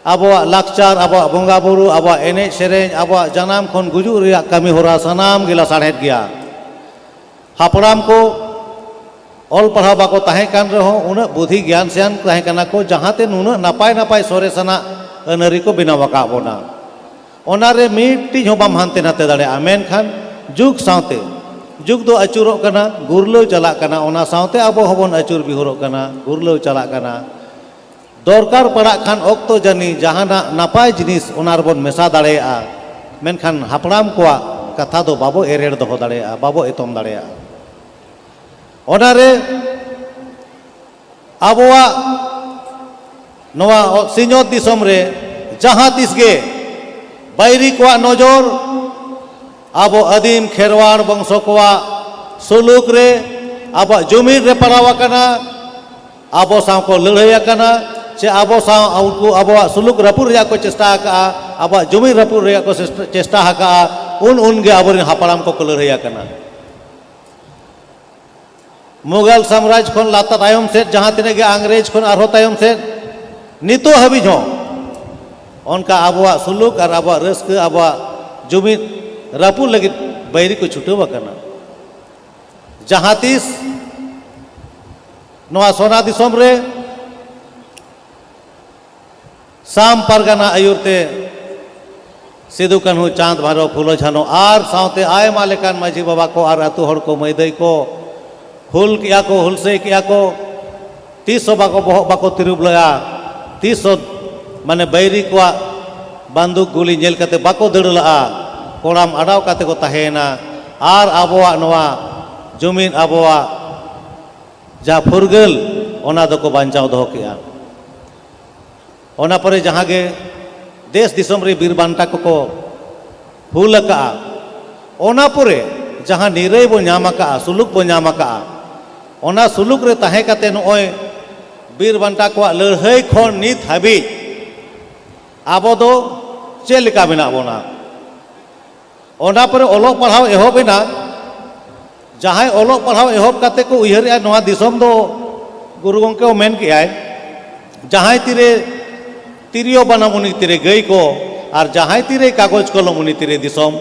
ᱟᱵᱚᱣᱟᱜ ᱞᱟᱠᱪᱟᱨ, ᱟᱵᱚᱣᱟᱜ ᱵᱚᱸᱜᱟ ᱵᱩᱨᱩ, ᱟᱵᱚᱣᱟᱜ ᱮᱱᱮᱡ ᱥᱮᱨᱮᱧ, ᱟᱵᱚᱣᱟᱜ ᱡᱟᱱᱟᱢ ᱠᱷᱚᱱ ᱜᱩᱡᱩᱜ ᱨᱮᱭᱟᱜ ᱠᱟᱹᱢᱤ ᱦᱚᱨᱟ ᱥᱟᱱᱟᱢ ᱜᱮ ᱞᱟᱥᱟᱲᱦᱮᱫ ᱜᱮᱭᱟ᱾ ᱦᱟᱯᱲᱟᱢ ᱠᱚ ᱚᱞ ᱯᱟᱲᱦᱟᱣ ᱵᱟᱠᱚ ᱛᱟᱦᱮᱸ ᱠᱟᱱ ᱨᱮᱦᱚᱸ, ᱩᱱᱟᱹᱜ ᱵᱩᱫᱷᱤ ᱜᱮᱭᱟᱱ ᱥᱮᱭᱟᱱ ᱛᱟᱦᱮᱸ ᱠᱟᱱᱟ ᱠᱚ, ᱡᱟᱦᱟᱸᱛᱮ ᱱᱩᱱᱟᱹᱜ ᱱᱟᱯᱟᱭ ᱱᱟᱯᱟᱭ ᱥᱚᱨᱮᱥᱟᱱᱟᱜ ᱟᱹᱱ ᱟᱹᱨᱤ ᱠᱚ ᱵᱮᱱᱟᱣ ᱟᱠᱟᱫ ᱵᱚᱱᱟ᱾ ᱚᱱᱟᱨᱮ ᱢᱤᱫᱴᱤᱡ ᱦᱚᱸ ᱵᱟᱢ ᱦᱟᱱᱛᱮ ᱱᱟᱛᱮ ᱫᱟᱲᱮᱭᱟᱜᱼᱟ᱾ ᱢᱮᱱᱠᱷᱟᱱ ᱡᱩᱜᱽ ᱥᱟᱶᱛᱮ, ᱡᱩᱜᱽ ᱫᱚ ᱟᱹᱪᱩᱨᱚᱜ ᱠᱟᱱᱟ, ᱜᱩᱨᱞᱟᱹᱣ ᱪᱟᱞᱟᱜ ᱠᱟᱱᱟ, ᱚᱱᱟ ᱥᱟᱶᱛᱮ ᱟᱵᱚ ᱦᱚᱸᱵᱚᱱ ᱟᱹᱪᱩᱨ ᱵᱤᱦᱩᱨᱚᱜ ᱠᱟᱱᱟ, ᱜᱩᱨᱞᱟᱹᱣ ᱪᱟᱞᱟᱜ ᱠᱟᱱᱟ᱾ ᱫᱚᱨᱠᱟᱨ ᱯᱟᱲᱟᱜ ᱠᱷᱟᱱ ᱚᱠᱛᱚ ᱡᱟᱹᱱᱤ ᱡᱟᱦᱟᱱᱟᱜ ᱱᱟᱯᱟᱭ ᱡᱤᱱᱤᱥ ᱚᱱᱟ ᱨᱮᱵᱚᱱ ᱢᱮᱥᱟ ᱫᱟᱲᱮᱭᱟᱜᱼᱟ, ᱢᱮᱱᱠᱷᱟᱱ ᱦᱟᱯᱲᱟᱢ ᱠᱚᱣᱟᱜ ᱠᱟᱛᱷᱟ ᱫᱚ ᱵᱟᱵᱚ ᱮᱨᱮᱲ ᱫᱚᱦᱚ ᱫᱟᱲᱮᱭᱟᱜᱼᱟ, ᱵᱟᱵᱚ ᱮᱛᱚᱢ ᱫᱟᱲᱮᱭᱟᱜᱼᱟ᱾ ᱚᱱᱟᱨᱮ ᱟᱵᱚᱣᱟᱜ ᱱᱚᱣᱟ ᱥᱤᱧᱚᱛ ᱫᱤᱥᱚᱢ ᱨᱮ ᱡᱟᱦᱟᱸ ᱛᱤᱥ ᱜᱮ ᱵᱟᱹᱭᱨᱤ ᱠᱚᱣᱟᱜ ᱱᱚᱡᱚᱨ ᱟᱵᱚ ᱟᱹᱫᱤᱢ ᱠᱷᱮᱨᱣᱟᱲ ᱵᱚᱝᱥᱚ ᱠᱚᱣᱟᱜ ᱥᱩᱞᱩᱠ ᱨᱮ, ᱟᱵᱚᱣᱟᱜ ᱡᱩᱢᱤᱫ ᱨᱮ ᱯᱟᱲᱟᱣ ᱟᱠᱟᱱᱟ᱾ ᱟᱵᱚ ᱥᱟᱶ ᱠᱚ ᱞᱟᱹᱲᱦᱟᱹᱭ ᱟᱠᱟᱱᱟ, ᱪᱮ ᱟᱵᱚ ᱥᱟᱶ ᱩᱱᱠᱩ ᱟᱵᱚᱣᱟᱜ ᱥᱩᱞᱩᱠ ᱨᱟᱹᱯᱩᱫ ᱨᱮᱭᱟᱜ ᱠᱚ ᱪᱮᱥᱴᱟ ᱟᱠᱟᱫᱼᱟ, ᱟᱵᱚᱣᱟᱜ ᱡᱩᱢᱤᱫ ᱨᱟᱹᱯᱩᱫ ᱨᱮᱭᱟᱜ ᱠᱚ ᱪᱮᱥᱴᱟ, ᱪᱮᱥᱴᱟ ᱟᱠᱟᱫᱼᱟ, ᱩᱱ ᱩᱱ ᱜᱮ ᱟᱵᱚᱨᱮᱱ ᱦᱟᱯᱲᱟᱢ ᱠᱚᱠᱚ ᱞᱟᱹᱲᱦᱟᱹᱭ ᱟᱠᱟᱱᱟ᱾ ᱢᱩᱜᱷᱚᱞ ᱥᱟᱢᱨᱟᱡᱽ ᱠᱷᱚᱱ ᱞᱟᱛᱟᱨ ᱛᱟᱭᱚᱢ ᱥᱮᱫ, ᱡᱟᱦᱟᱸ ᱛᱤᱱᱟᱹᱜ ᱜᱮ ᱤᱝᱨᱮᱡᱽ ᱠᱷᱚᱱ ᱟᱨᱦᱚᱸ ᱛᱟᱭᱚᱢ ᱥᱮᱫ, ᱱᱤᱛᱚᱜ ᱦᱟᱹᱵᱤᱡ ᱦᱚᱸ ᱚᱱᱠᱟ ᱟᱵᱚᱣᱟᱜ ᱥᱩᱞᱩᱠ ᱟᱨ ᱟᱵᱚᱣᱟᱜ ᱨᱟᱹᱥᱠᱟᱹ, ᱟᱵᱚᱣᱟᱜ ᱡᱩᱢᱤᱫ ᱨᱟᱹᱯᱩᱫ ᱞᱟᱹᱜᱤᱫ ᱵᱟᱹᱭᱨᱤ ᱠᱚ ᱪᱷᱩᱴᱟᱹᱣ ᱟᱠᱟᱱᱟ᱾ ᱡᱟᱦᱟᱸ ᱛᱤᱥ ᱱᱚᱣᱟ ᱥᱚᱱᱟ ᱫᱤᱥᱚᱢ ᱨᱮ ᱥᱟᱢ ᱯᱟᱨᱜᱟᱱᱟ ᱟᱹᱭᱩᱨ ᱛᱮ ᱥᱤᱫᱩ ᱠᱟᱹᱱᱦᱩ, ᱪᱟᱸᱫᱽ ᱵᱷᱟᱭᱨᱚ, ᱯᱷᱩᱞᱳ ᱡᱷᱟᱱᱚ ᱟᱨ ᱥᱟᱶᱛᱮ ᱟᱭᱢᱟ ᱞᱮᱠᱟᱱ ᱢᱟᱹᱡᱷᱤ ᱵᱟᱵᱟ ᱠᱚ ᱟᱨ ᱟᱹᱛᱩ ᱦᱚᱲ ᱠᱚ, ᱢᱟᱹᱭ ᱫᱟᱹᱭ ᱠᱚ ᱦᱩᱞ ᱠᱮᱜᱼᱟ ᱠᱚ, ᱦᱩᱞᱥᱟᱹᱭ ᱠᱮᱜᱼᱟ ᱠᱚ᱾ ᱛᱤᱥ ᱦᱚᱸ ᱵᱟᱠᱚ ᱵᱚᱦᱚᱜ ᱵᱟᱠᱚ ᱛᱤᱨᱩᱵ ᱞᱮᱜᱼᱟ, ᱛᱤᱥ ᱦᱚᱸ ᱢᱟᱱᱮ ᱵᱟᱹᱭᱨᱤ ᱠᱚᱣᱟᱜ ᱵᱟᱱᱫᱩᱠ ᱜᱩᱞᱤ ᱧᱮᱞ ᱠᱟᱛᱮ ᱵᱟᱠᱚ ᱫᱟᱹᱲ ᱞᱟᱜᱼᱟ, ᱠᱚᱲᱟᱢ ᱟᱰᱟᱣ ᱠᱟᱛᱮ ᱠᱚ ᱛᱟᱦᱮᱸᱭᱮᱱᱟ᱾ ᱟᱨ ᱟᱵᱚᱣᱟᱜ ᱱᱚᱣᱟ ᱡᱩᱢᱤᱫ, ᱟᱵᱚᱣᱟᱜ ᱡᱟᱦᱟᱸ ᱯᱷᱩᱨᱜᱟᱹᱞ, ᱚᱱᱟ ᱫᱚᱠᱚ ᱵᱟᱧᱪᱟᱣ ᱫᱚᱦᱚ ᱠᱮᱜᱼᱟ᱾ ᱚᱱᱟ ᱯᱚᱨᱮ ᱡᱟᱦᱟᱸ ᱜᱮ ᱫᱮᱥ ᱫᱤᱥᱚᱢ ᱨᱮ ᱵᱤᱨ ᱵᱟᱱᱴᱟ ᱠᱚᱠᱚ ᱦᱩᱞ ᱟᱠᱟᱜᱼᱟ, ᱚᱱᱟ ᱯᱚᱨᱮ ᱡᱟᱦᱟᱸ ᱱᱤᱨᱟᱹᱭ ᱵᱚ ᱧᱟᱢ ᱟᱠᱟᱜᱼᱟ, ᱥᱩᱞᱩᱠ ᱵᱚ ᱧᱟᱢ ᱟᱠᱟᱜᱼᱟ, ᱚᱱᱟ ᱥᱩᱞᱩᱠ ᱨᱮ ᱛᱟᱦᱮᱸ ᱠᱟᱛᱮ ᱱᱚᱜᱼᱚᱭ ᱵᱤᱨ ᱵᱟᱱᱴᱟ ᱠᱚᱣᱟᱜ ᱞᱟᱹᱲᱦᱟᱹᱭ ᱠᱷᱚᱱ ᱱᱤᱛ ᱦᱟᱹᱵᱤᱡ ᱟᱵᱚ ᱫᱚ ᱪᱮᱫ ᱞᱮᱠᱟ ᱢᱮᱱᱟᱜ ᱵᱚᱱᱟ? ᱚᱱᱟ ᱯᱚᱨᱮ ᱚᱞᱚᱜ ᱯᱟᱲᱦᱟᱣ ᱮᱦᱚᱵ ᱮᱱᱟ᱾ ᱡᱟᱦᱟᱸᱭ ᱚᱞᱚᱜ ᱯᱟᱲᱦᱟᱣ ᱮᱦᱚᱵ ᱠᱟᱛᱮ ᱠᱚ ᱩᱭᱦᱟᱹᱨᱮᱜᱼᱟ, ᱱᱚᱣᱟ ᱫᱤᱥᱚᱢ ᱫᱚ ᱜᱩᱨᱩ ᱜᱚᱢᱠᱮ ᱦᱚᱸ ᱢᱮᱱ ᱠᱮᱜᱼᱟᱭ, ᱡᱟᱦᱟᱸᱭ ᱛᱤᱨᱮ ᱛᱤᱨᱭᱳ ᱵᱟᱱᱟᱢ ᱩᱱᱤ ᱛᱤᱨᱮ ᱜᱟᱹᱭ ᱠᱚ, ᱟᱨ ᱡᱟᱦᱟᱸᱭ ᱛᱤᱨᱮ ᱠᱟᱜᱚᱡᱽ ᱠᱚᱞᱚᱢ ᱩᱱᱤ ᱛᱤᱨᱮ ᱫᱤᱥᱚᱢ᱾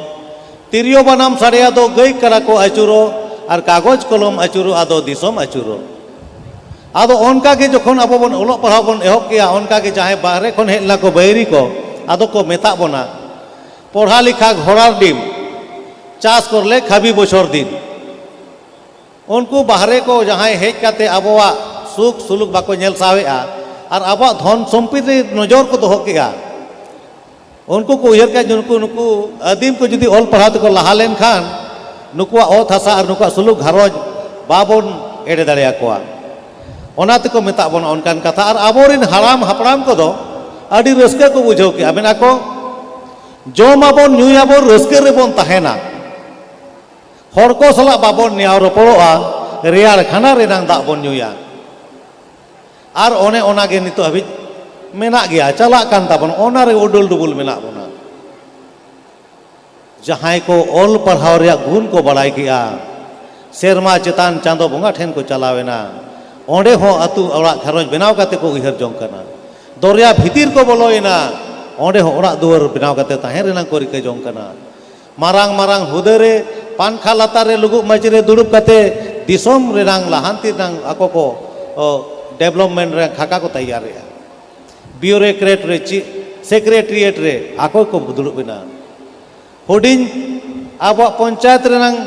ᱛᱤᱨᱭᱳ ᱵᱟᱱᱟᱢ ᱥᱟᱰᱮᱭᱟ ᱫᱚ ᱜᱟᱹᱭ ᱠᱟᱰᱟ ᱠᱚ ᱟᱹᱪᱩᱨᱚᱜ, ᱟᱨ ᱠᱟᱜᱚᱡᱽ ᱠᱚᱞᱚᱢ ᱟᱹᱪᱩᱨᱚᱜ, ᱟᱫᱚ ᱫᱤᱥᱚᱢ ᱟᱹᱪᱩᱨᱚᱜ᱾ ᱟᱫᱚ ᱚᱱᱠᱟ ᱜᱮ ᱡᱚᱠᱷᱚᱱ ᱟᱵᱚ ᱵᱚᱱ ᱚᱞᱚᱜ ᱯᱟᱲᱦᱟᱣ ᱵᱚᱱ ᱮᱦᱚᱵ ᱠᱮᱜᱼᱟ, ᱚᱱᱠᱟ ᱜᱮ ᱡᱟᱦᱟᱸᱭ ᱵᱟᱦᱨᱮ ᱠᱷᱚᱱ ᱦᱮᱡ ᱞᱮᱱᱟ ᱠᱚ ᱵᱟᱹᱭᱨᱤ ᱠᱚ, ᱟᱫᱚ ᱠᱚ ᱢᱮᱛᱟᱜ ᱵᱚᱱᱟ, "ᱯᱚᱲᱦᱟ ᱞᱤᱠᱷᱟ ᱜᱷᱚᱲᱟᱨ ᱰᱤᱢ, ᱪᱟᱥ ᱠᱚᱨᱞᱮ ᱠᱷᱟᱵᱤ ᱵᱚᱪᱷᱚᱨ ᱫᱤᱱ᱾" ᱩᱱᱠᱩ ᱵᱟᱦᱨᱮ ᱠᱚ ᱡᱟᱦᱟᱸᱭ ᱦᱮᱡ ᱠᱟᱛᱮ ᱟᱵᱚᱣᱟᱜ ᱥᱩᱠ ᱥᱩᱞᱩᱠ ᱵᱟᱠᱚ ᱧᱮᱞ ᱥᱟᱦᱟᱣᱮᱫᱼᱟ ᱟᱨ ᱟᱵᱚᱣᱟᱜ ᱫᱷᱚᱱ ᱥᱚᱢᱯᱚᱛᱤ ᱨᱮ ᱱᱚᱡᱚᱨ ᱠᱚ ᱫᱚᱦᱚ ᱠᱮᱜᱼᱟ, ᱩᱱᱠᱩ ᱠᱚ ᱩᱭᱦᱟᱹᱨ ᱠᱮᱜᱼᱟ ᱡᱮ ᱱᱩᱠᱩ, ᱱᱩᱠᱩ ᱟᱹᱫᱤᱢ ᱠᱚ ᱡᱩᱫᱤ ᱚᱞ ᱯᱟᱲᱦᱟᱣ ᱛᱮᱠᱚ ᱞᱟᱦᱟ ᱞᱮᱱᱠᱷᱟᱱ ᱱᱩᱠᱩᱣᱟᱜ ᱚᱛ ᱦᱟᱥᱟ ᱟᱨ ᱱᱩᱠᱩᱣᱟᱜ ᱥᱩᱞᱩᱠ ᱜᱷᱟᱨᱚᱸᱡᱽ ᱵᱟᱵᱚᱱ ᱮᱲᱮ ᱫᱟᱲᱮᱭᱟᱠᱚᱣᱟ᱾ ᱚᱱᱟ ᱛᱮᱠᱚ ᱢᱮᱛᱟᱜ ᱵᱚᱱᱟ ᱚᱱᱠᱟᱱ ᱠᱟᱛᱷᱟ᱾ ᱟᱨ ᱟᱵᱚᱨᱮᱱ ᱦᱟᱲᱟᱢ ᱦᱟᱯᱲᱟᱢ ᱠᱚᱫᱚ ᱟᱹᱰᱤ ᱨᱟᱹᱥᱠᱟᱹ ᱠᱚ ᱵᱩᱡᱷᱟᱹᱣ ᱠᱮᱜᱼᱟ, ᱢᱮᱱᱟ ᱠᱚ, "ᱡᱚᱢᱟᱵᱚᱱ, ᱧᱩᱭᱟᱵᱚᱱ, ᱨᱟᱹᱥᱠᱟᱹ ᱨᱮᱵᱚᱱ ᱛᱟᱦᱮᱱᱟ, ᱦᱚᱲ ᱠᱚ ᱥᱟᱞᱟᱜ ᱵᱟᱵᱚᱱ ᱱᱮᱭᱟᱣ ᱨᱚᱯᱚᱲᱚᱜᱼᱟ, ᱨᱮᱭᱟᱲ ᱠᱷᱟᱱᱟ ᱨᱮᱱᱟᱝ ᱫᱟᱜ ᱵᱚᱱ ᱧᱩᱭᱟ᱾" ᱟᱨ ᱚᱱᱮ ᱚᱱᱟ ᱜᱮ ᱱᱤᱛᱚᱜ ᱦᱟᱹᱵᱤᱡ ᱢᱮᱱᱟᱜ ᱜᱮᱭᱟ, ᱪᱟᱞᱟᱜ ᱠᱟᱱ ᱛᱟᱵᱚᱱᱟ, ᱚᱱᱟ ᱨᱮ ᱩᱰᱩᱞ ᱰᱩᱵᱩᱞ ᱢᱮᱱᱟᱜ ᱵᱚᱱᱟ᱾ ᱡᱟᱦᱟᱸᱭ ᱠᱚ ᱚᱞ ᱯᱟᱲᱦᱟᱣ ᱨᱮᱭᱟᱜ ᱜᱩᱱ ᱠᱚ ᱵᱟᱲᱟᱭ ᱠᱮᱜᱼᱟ, ᱥᱮᱨᱢᱟ ᱪᱮᱛᱟᱱ ᱪᱟᱸᱫᱚ ᱵᱚᱸᱜᱟ ᱴᱷᱮᱱ ᱠᱚ ᱪᱟᱞᱟᱣ ᱮᱱᱟ, ᱚᱸᱰᱮ ᱦᱚᱸ ᱟᱹᱛᱩ ᱚᱲᱟᱜ ᱜᱷᱟᱨᱚᱸᱡᱽ ᱵᱮᱱᱟᱣ ᱠᱟᱛᱮ ᱠᱚ ᱩᱭᱦᱟᱹᱨ ᱡᱚᱝ ᱠᱟᱱᱟ᱾ ᱫᱚᱨᱭᱟ ᱵᱷᱤᱛᱤᱨ ᱠᱚ ᱵᱚᱞᱚᱭᱮᱱᱟ, ᱚᱸᱰᱮ ᱦᱚᱸ ᱚᱲᱟᱜ ᱫᱩᱣᱟᱹᱨ ᱵᱮᱱᱟᱣ ᱠᱟᱛᱮ ᱛᱟᱦᱮᱸ ᱨᱮᱱᱟᱜ ᱠᱚ ᱨᱤᱠᱟᱹ ᱡᱚᱝ ᱠᱟᱱᱟ᱾ ᱢᱟᱨᱟᱝ ᱢᱟᱨᱟᱝ ᱦᱩᱫᱟᱹ ᱨᱮ, ᱯᱟᱝᱠᱷᱟ ᱞᱟᱛᱟᱨ ᱨᱮ ᱞᱩᱜᱩᱵ ᱢᱟᱹᱪᱤ ᱨᱮ ᱫᱩᱲᱩᱵ ᱠᱟᱛᱮ ᱫᱤᱥᱚᱢ ᱨᱮᱱᱟᱝ ᱞᱟᱦᱟᱱᱛᱤ ᱨᱮᱱᱟᱝ ᱟᱠᱚ ᱠᱚ, ᱚ, ᱰᱮᱵᱷᱞᱚᱯᱢᱮᱱᱴ ᱨᱮ ᱠᱷᱟᱠᱟ ᱠᱚ ᱛᱮᱭᱟᱨᱮᱜᱼᱟ᱾ ᱵᱤᱭᱩᱨᱳᱠᱨᱮᱴ ᱨᱮ ᱪᱮᱫ, ᱥᱮᱠᱨᱮᱴᱟᱨᱤᱭᱮᱴ ᱨᱮ ᱟᱠᱚ ᱠᱚ ᱫᱩᱲᱩᱵ ᱮᱱᱟ᱾ ᱦᱩᱰᱤᱧ ᱟᱵᱚᱣᱟᱜ ᱯᱚᱧᱪᱟᱭᱮᱛ ᱨᱮᱱᱟᱝ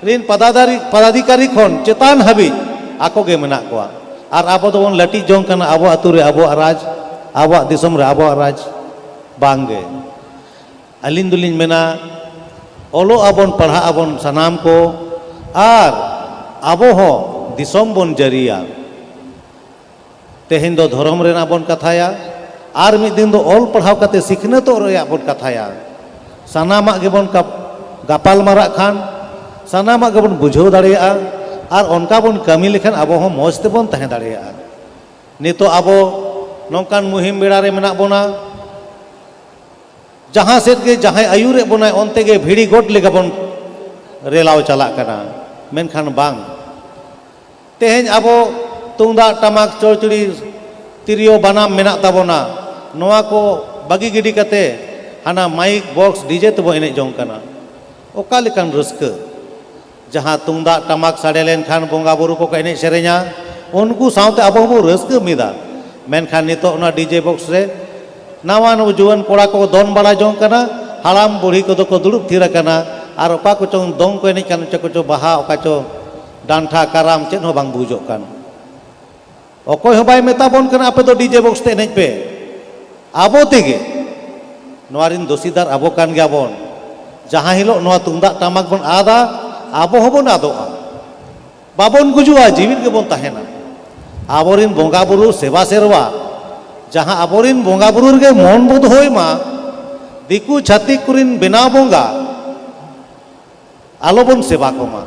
ᱨᱤᱱ ᱯᱟᱫᱟᱫᱟᱨᱤ-, ᱯᱟᱫᱟᱫᱷᱤᱠᱟᱨᱤ ᱠᱷᱚᱱ ᱪᱮᱛᱟᱱ ᱦᱟᱹᱵᱤᱡ ᱟᱠᱚ ᱜᱮ ᱢᱮᱱᱟᱜ ᱠᱚᱣᱟ᱾ ᱟᱨ ᱟᱵᱚ ᱫᱚᱵᱚᱱ ᱞᱟᱹᱴᱤᱡ ᱡᱚᱝ ᱠᱟᱱᱟ ᱟᱵᱚ ᱟᱹᱛᱩ ᱨᱮ ᱟᱵᱚᱣᱟᱜ ᱨᱟᱡᱽ, ᱟᱵᱚᱣᱟᱜ ᱫᱤᱥᱚᱢ ᱨᱮ ᱟᱵᱚᱣᱟᱜ ᱨᱟᱡᱽ᱾ ᱵᱟᱝ ᱜᱮ᱾ ᱟᱹᱞᱤᱧ ᱫᱚᱞᱤᱧ ᱢᱮᱱᱟ, ᱚᱞᱚᱜ ᱟᱵᱚᱱ, ᱯᱟᱲᱦᱟᱜ ᱟᱵᱚᱱ ᱥᱟᱱᱟᱢ ᱠᱚ, ᱟᱨ ᱟᱵᱚ ᱦᱚᱸ ᱫᱤᱥᱚᱢ ᱵᱚᱱ ᱡᱟᱹᱨᱤᱭᱟ᱾ ᱛᱮᱦᱮᱧ ᱫᱚ ᱫᱷᱚᱨᱚᱢ ᱨᱮᱱᱟᱜ ᱵᱚᱱ ᱠᱟᱛᱷᱟᱭᱟ, ᱟᱨ ᱢᱤᱫ ᱫᱤᱱ ᱫᱚ ᱚᱞ ᱯᱟᱲᱦᱟᱣ ᱠᱟᱛᱮ ᱥᱤᱠᱷᱱᱟᱹᱛᱚᱜ ᱨᱮᱭᱟᱜ ᱵᱚᱱ ᱠᱟᱛᱷᱟᱭᱟ᱾ ᱥᱟᱱᱟᱢᱟᱜ ᱜᱮᱵᱚᱱ ᱜᱟᱯ-, ᱜᱟᱯᱟᱞ ᱢᱟᱨᱟᱜ ᱠᱷᱟᱱ, ᱥᱟᱱᱟᱢᱟᱜ ᱜᱮᱵᱚᱱ ᱵᱩᱡᱷᱟᱹᱣ ᱫᱟᱲᱮᱭᱟᱜᱼᱟ, ᱟᱨ ᱚᱱᱠᱟ ᱵᱚᱱ ᱠᱟᱹᱢᱤ ᱞᱮᱠᱷᱟᱱ ᱟᱵᱚ ᱦᱚᱸ ᱢᱚᱡᱽ ᱛᱮᱵᱚᱱ ᱛᱟᱦᱮᱸ ᱫᱟᱲᱮᱭᱟᱜᱼᱟ᱾ ᱱᱤᱛᱚᱜ ᱟᱵᱚ ᱱᱚᱝᱠᱟᱱ ᱢᱩᱦᱤᱢ ᱵᱮᱲᱟ ᱨᱮ ᱢᱮᱱᱟᱜ ᱵᱚᱱᱟ, ᱡᱟᱦᱟᱸ ᱥᱮᱫ ᱜᱮ ᱡᱟᱦᱟᱸᱭ ᱟᱹᱭᱩᱨᱮᱫ ᱵᱚᱱᱟᱭ, ᱚᱱᱛᱮ ᱜᱮ ᱵᱷᱤᱲᱤ ᱜᱚᱴ ᱞᱮᱠᱟ ᱵᱚᱱ ᱨᱮᱞᱟᱣ ᱪᱟᱞᱟᱜ ᱠᱟᱱᱟ᱾ ᱢᱮᱱᱠᱷᱟᱱ ᱵᱟᱝ, ᱛᱮᱦᱮᱧ ᱟᱵᱚ ᱛᱩᱢᱫᱟᱜ, ᱴᱟᱢᱟᱠ, ᱪᱚᱲᱪᱩᱲᱤ, ᱛᱤᱨᱭᱳ, ᱵᱟᱱᱟᱢ ᱢᱮᱱᱟᱜ ᱛᱟᱵᱚᱱᱟ, ᱱᱚᱣᱟ ᱠᱚ ᱵᱟᱹᱜᱤ ᱜᱤᱰᱤ ᱠᱟᱛᱮ ᱦᱟᱱᱟ ᱢᱟᱭᱤᱠ, ᱵᱚᱠᱥ, ᱰᱤᱡᱮ ᱛᱮᱵᱚ ᱮᱱᱮᱡ ᱡᱚᱝ ᱠᱟᱱᱟ᱾ ᱚᱠᱟ ᱞᱮᱠᱟᱱ ᱨᱟᱹᱥᱠᱟᱹ? ᱡᱟᱦᱟᱸ ᱛᱩᱢᱫᱟᱜ ᱴᱟᱢᱟᱠ ᱥᱟᱰᱮ ᱞᱮᱱᱠᱷᱟᱱ ᱵᱚᱸᱜᱟ ᱵᱩᱨᱩ ᱠᱚᱠᱚ ᱮᱱᱮᱡ ᱥᱮᱨᱮᱧᱟ, ᱩᱱᱠᱩ ᱥᱟᱶᱛᱮ ᱟᱵᱚ ᱦᱚᱸᱵᱚ ᱨᱟᱹᱥᱠᱟᱹ ᱢᱤᱫᱟ᱾ ᱢᱮᱱᱠᱷᱟᱱ ᱱᱤᱛᱚᱜ ᱚᱱᱟ ᱰᱤᱡᱮ ᱵᱚᱠᱥ ᱨᱮ ᱱᱟᱣᱟ ᱱᱟᱣᱟ ᱡᱩᱣᱟᱹᱱ ᱠᱚᱲᱟ ᱠᱚ ᱫᱚᱱ ᱵᱟᱲᱟ ᱡᱚᱝ ᱠᱟᱱᱟ, ᱦᱟᱲᱟᱢ ᱵᱩᱲᱦᱤ ᱠᱚᱫᱚ ᱠᱚ ᱫᱩᱲᱩᱵ ᱛᱷᱤᱨ ᱟᱠᱟᱱᱟ, ᱟᱨ ᱚᱠᱟ ᱠᱚᱪᱚᱝ ᱫᱚᱝ ᱠᱚ ᱮᱱᱮᱡ ᱠᱟᱱ, ᱪᱮᱫ ᱠᱚᱪᱚ ᱵᱟᱦᱟ, ᱚᱠᱟ ᱪᱚ ᱰᱟᱱᱴᱷᱟ, ᱠᱟᱨᱟᱢ, ᱪᱮᱫ ᱦᱚᱸ ᱵᱟᱝ ᱵᱩᱡᱚᱜ ᱠᱟᱱ᱾ ᱚᱠᱚᱭ ᱦᱚᱸ ᱵᱟᱭ ᱢᱮᱛᱟ ᱵᱚᱱ ᱠᱟᱱᱟ, "ᱟᱯᱮ ᱫᱚ ᱰᱤᱡᱮ ᱵᱚᱠᱥ ᱛᱮ ᱮᱱᱮᱡ ᱯᱮ᱾" ᱟᱵᱚ ᱛᱮᱜᱮ ᱱᱚᱣᱟ ᱨᱤᱱ ᱫᱳᱥᱤᱫᱟᱨ ᱟᱵᱚ ᱠᱟᱱ ᱜᱮᱭᱟ ᱵᱚᱱ᱾ ᱡᱟᱦᱟᱸ ᱦᱤᱞᱳᱜ ᱱᱚᱣᱟ ᱛᱩᱢᱫᱟᱜ ᱴᱟᱢᱟᱠ ᱵᱚᱱ ᱟᱫᱟ, ᱟᱵᱚ ᱦᱚᱸᱵᱚᱱ ᱟᱫᱚᱜᱼᱟ᱾ ᱵᱟᱵᱚᱱ ᱜᱩᱡᱩᱜᱼᱟ, ᱡᱤᱣᱤᱫ ᱜᱮᱵᱚᱱ ᱛᱟᱦᱮᱱᱟ᱾ ᱟᱵᱚᱨᱤᱱ ᱵᱚᱸᱜᱟ ᱵᱩᱨᱩ ᱥᱮᱵᱟ ᱥᱮᱨᱣᱟ, ᱡᱟᱦᱟᱸ ᱟᱵᱚᱨᱤᱱ ᱵᱚᱸᱜᱟ ᱵᱩᱨᱩ ᱨᱮᱜᱮ ᱢᱚᱱ ᱵᱚ ᱫᱚᱦᱚᱭ ᱢᱟ, ᱫᱤᱠᱩ ᱪᱷᱟᱹᱛᱤᱠ ᱠᱚᱨᱤᱱ ᱵᱮᱱᱟᱣ ᱵᱚᱸᱜᱟ ᱟᱞᱚᱵᱚᱱ ᱥᱮᱵᱟ ᱠᱚᱢᱟ᱾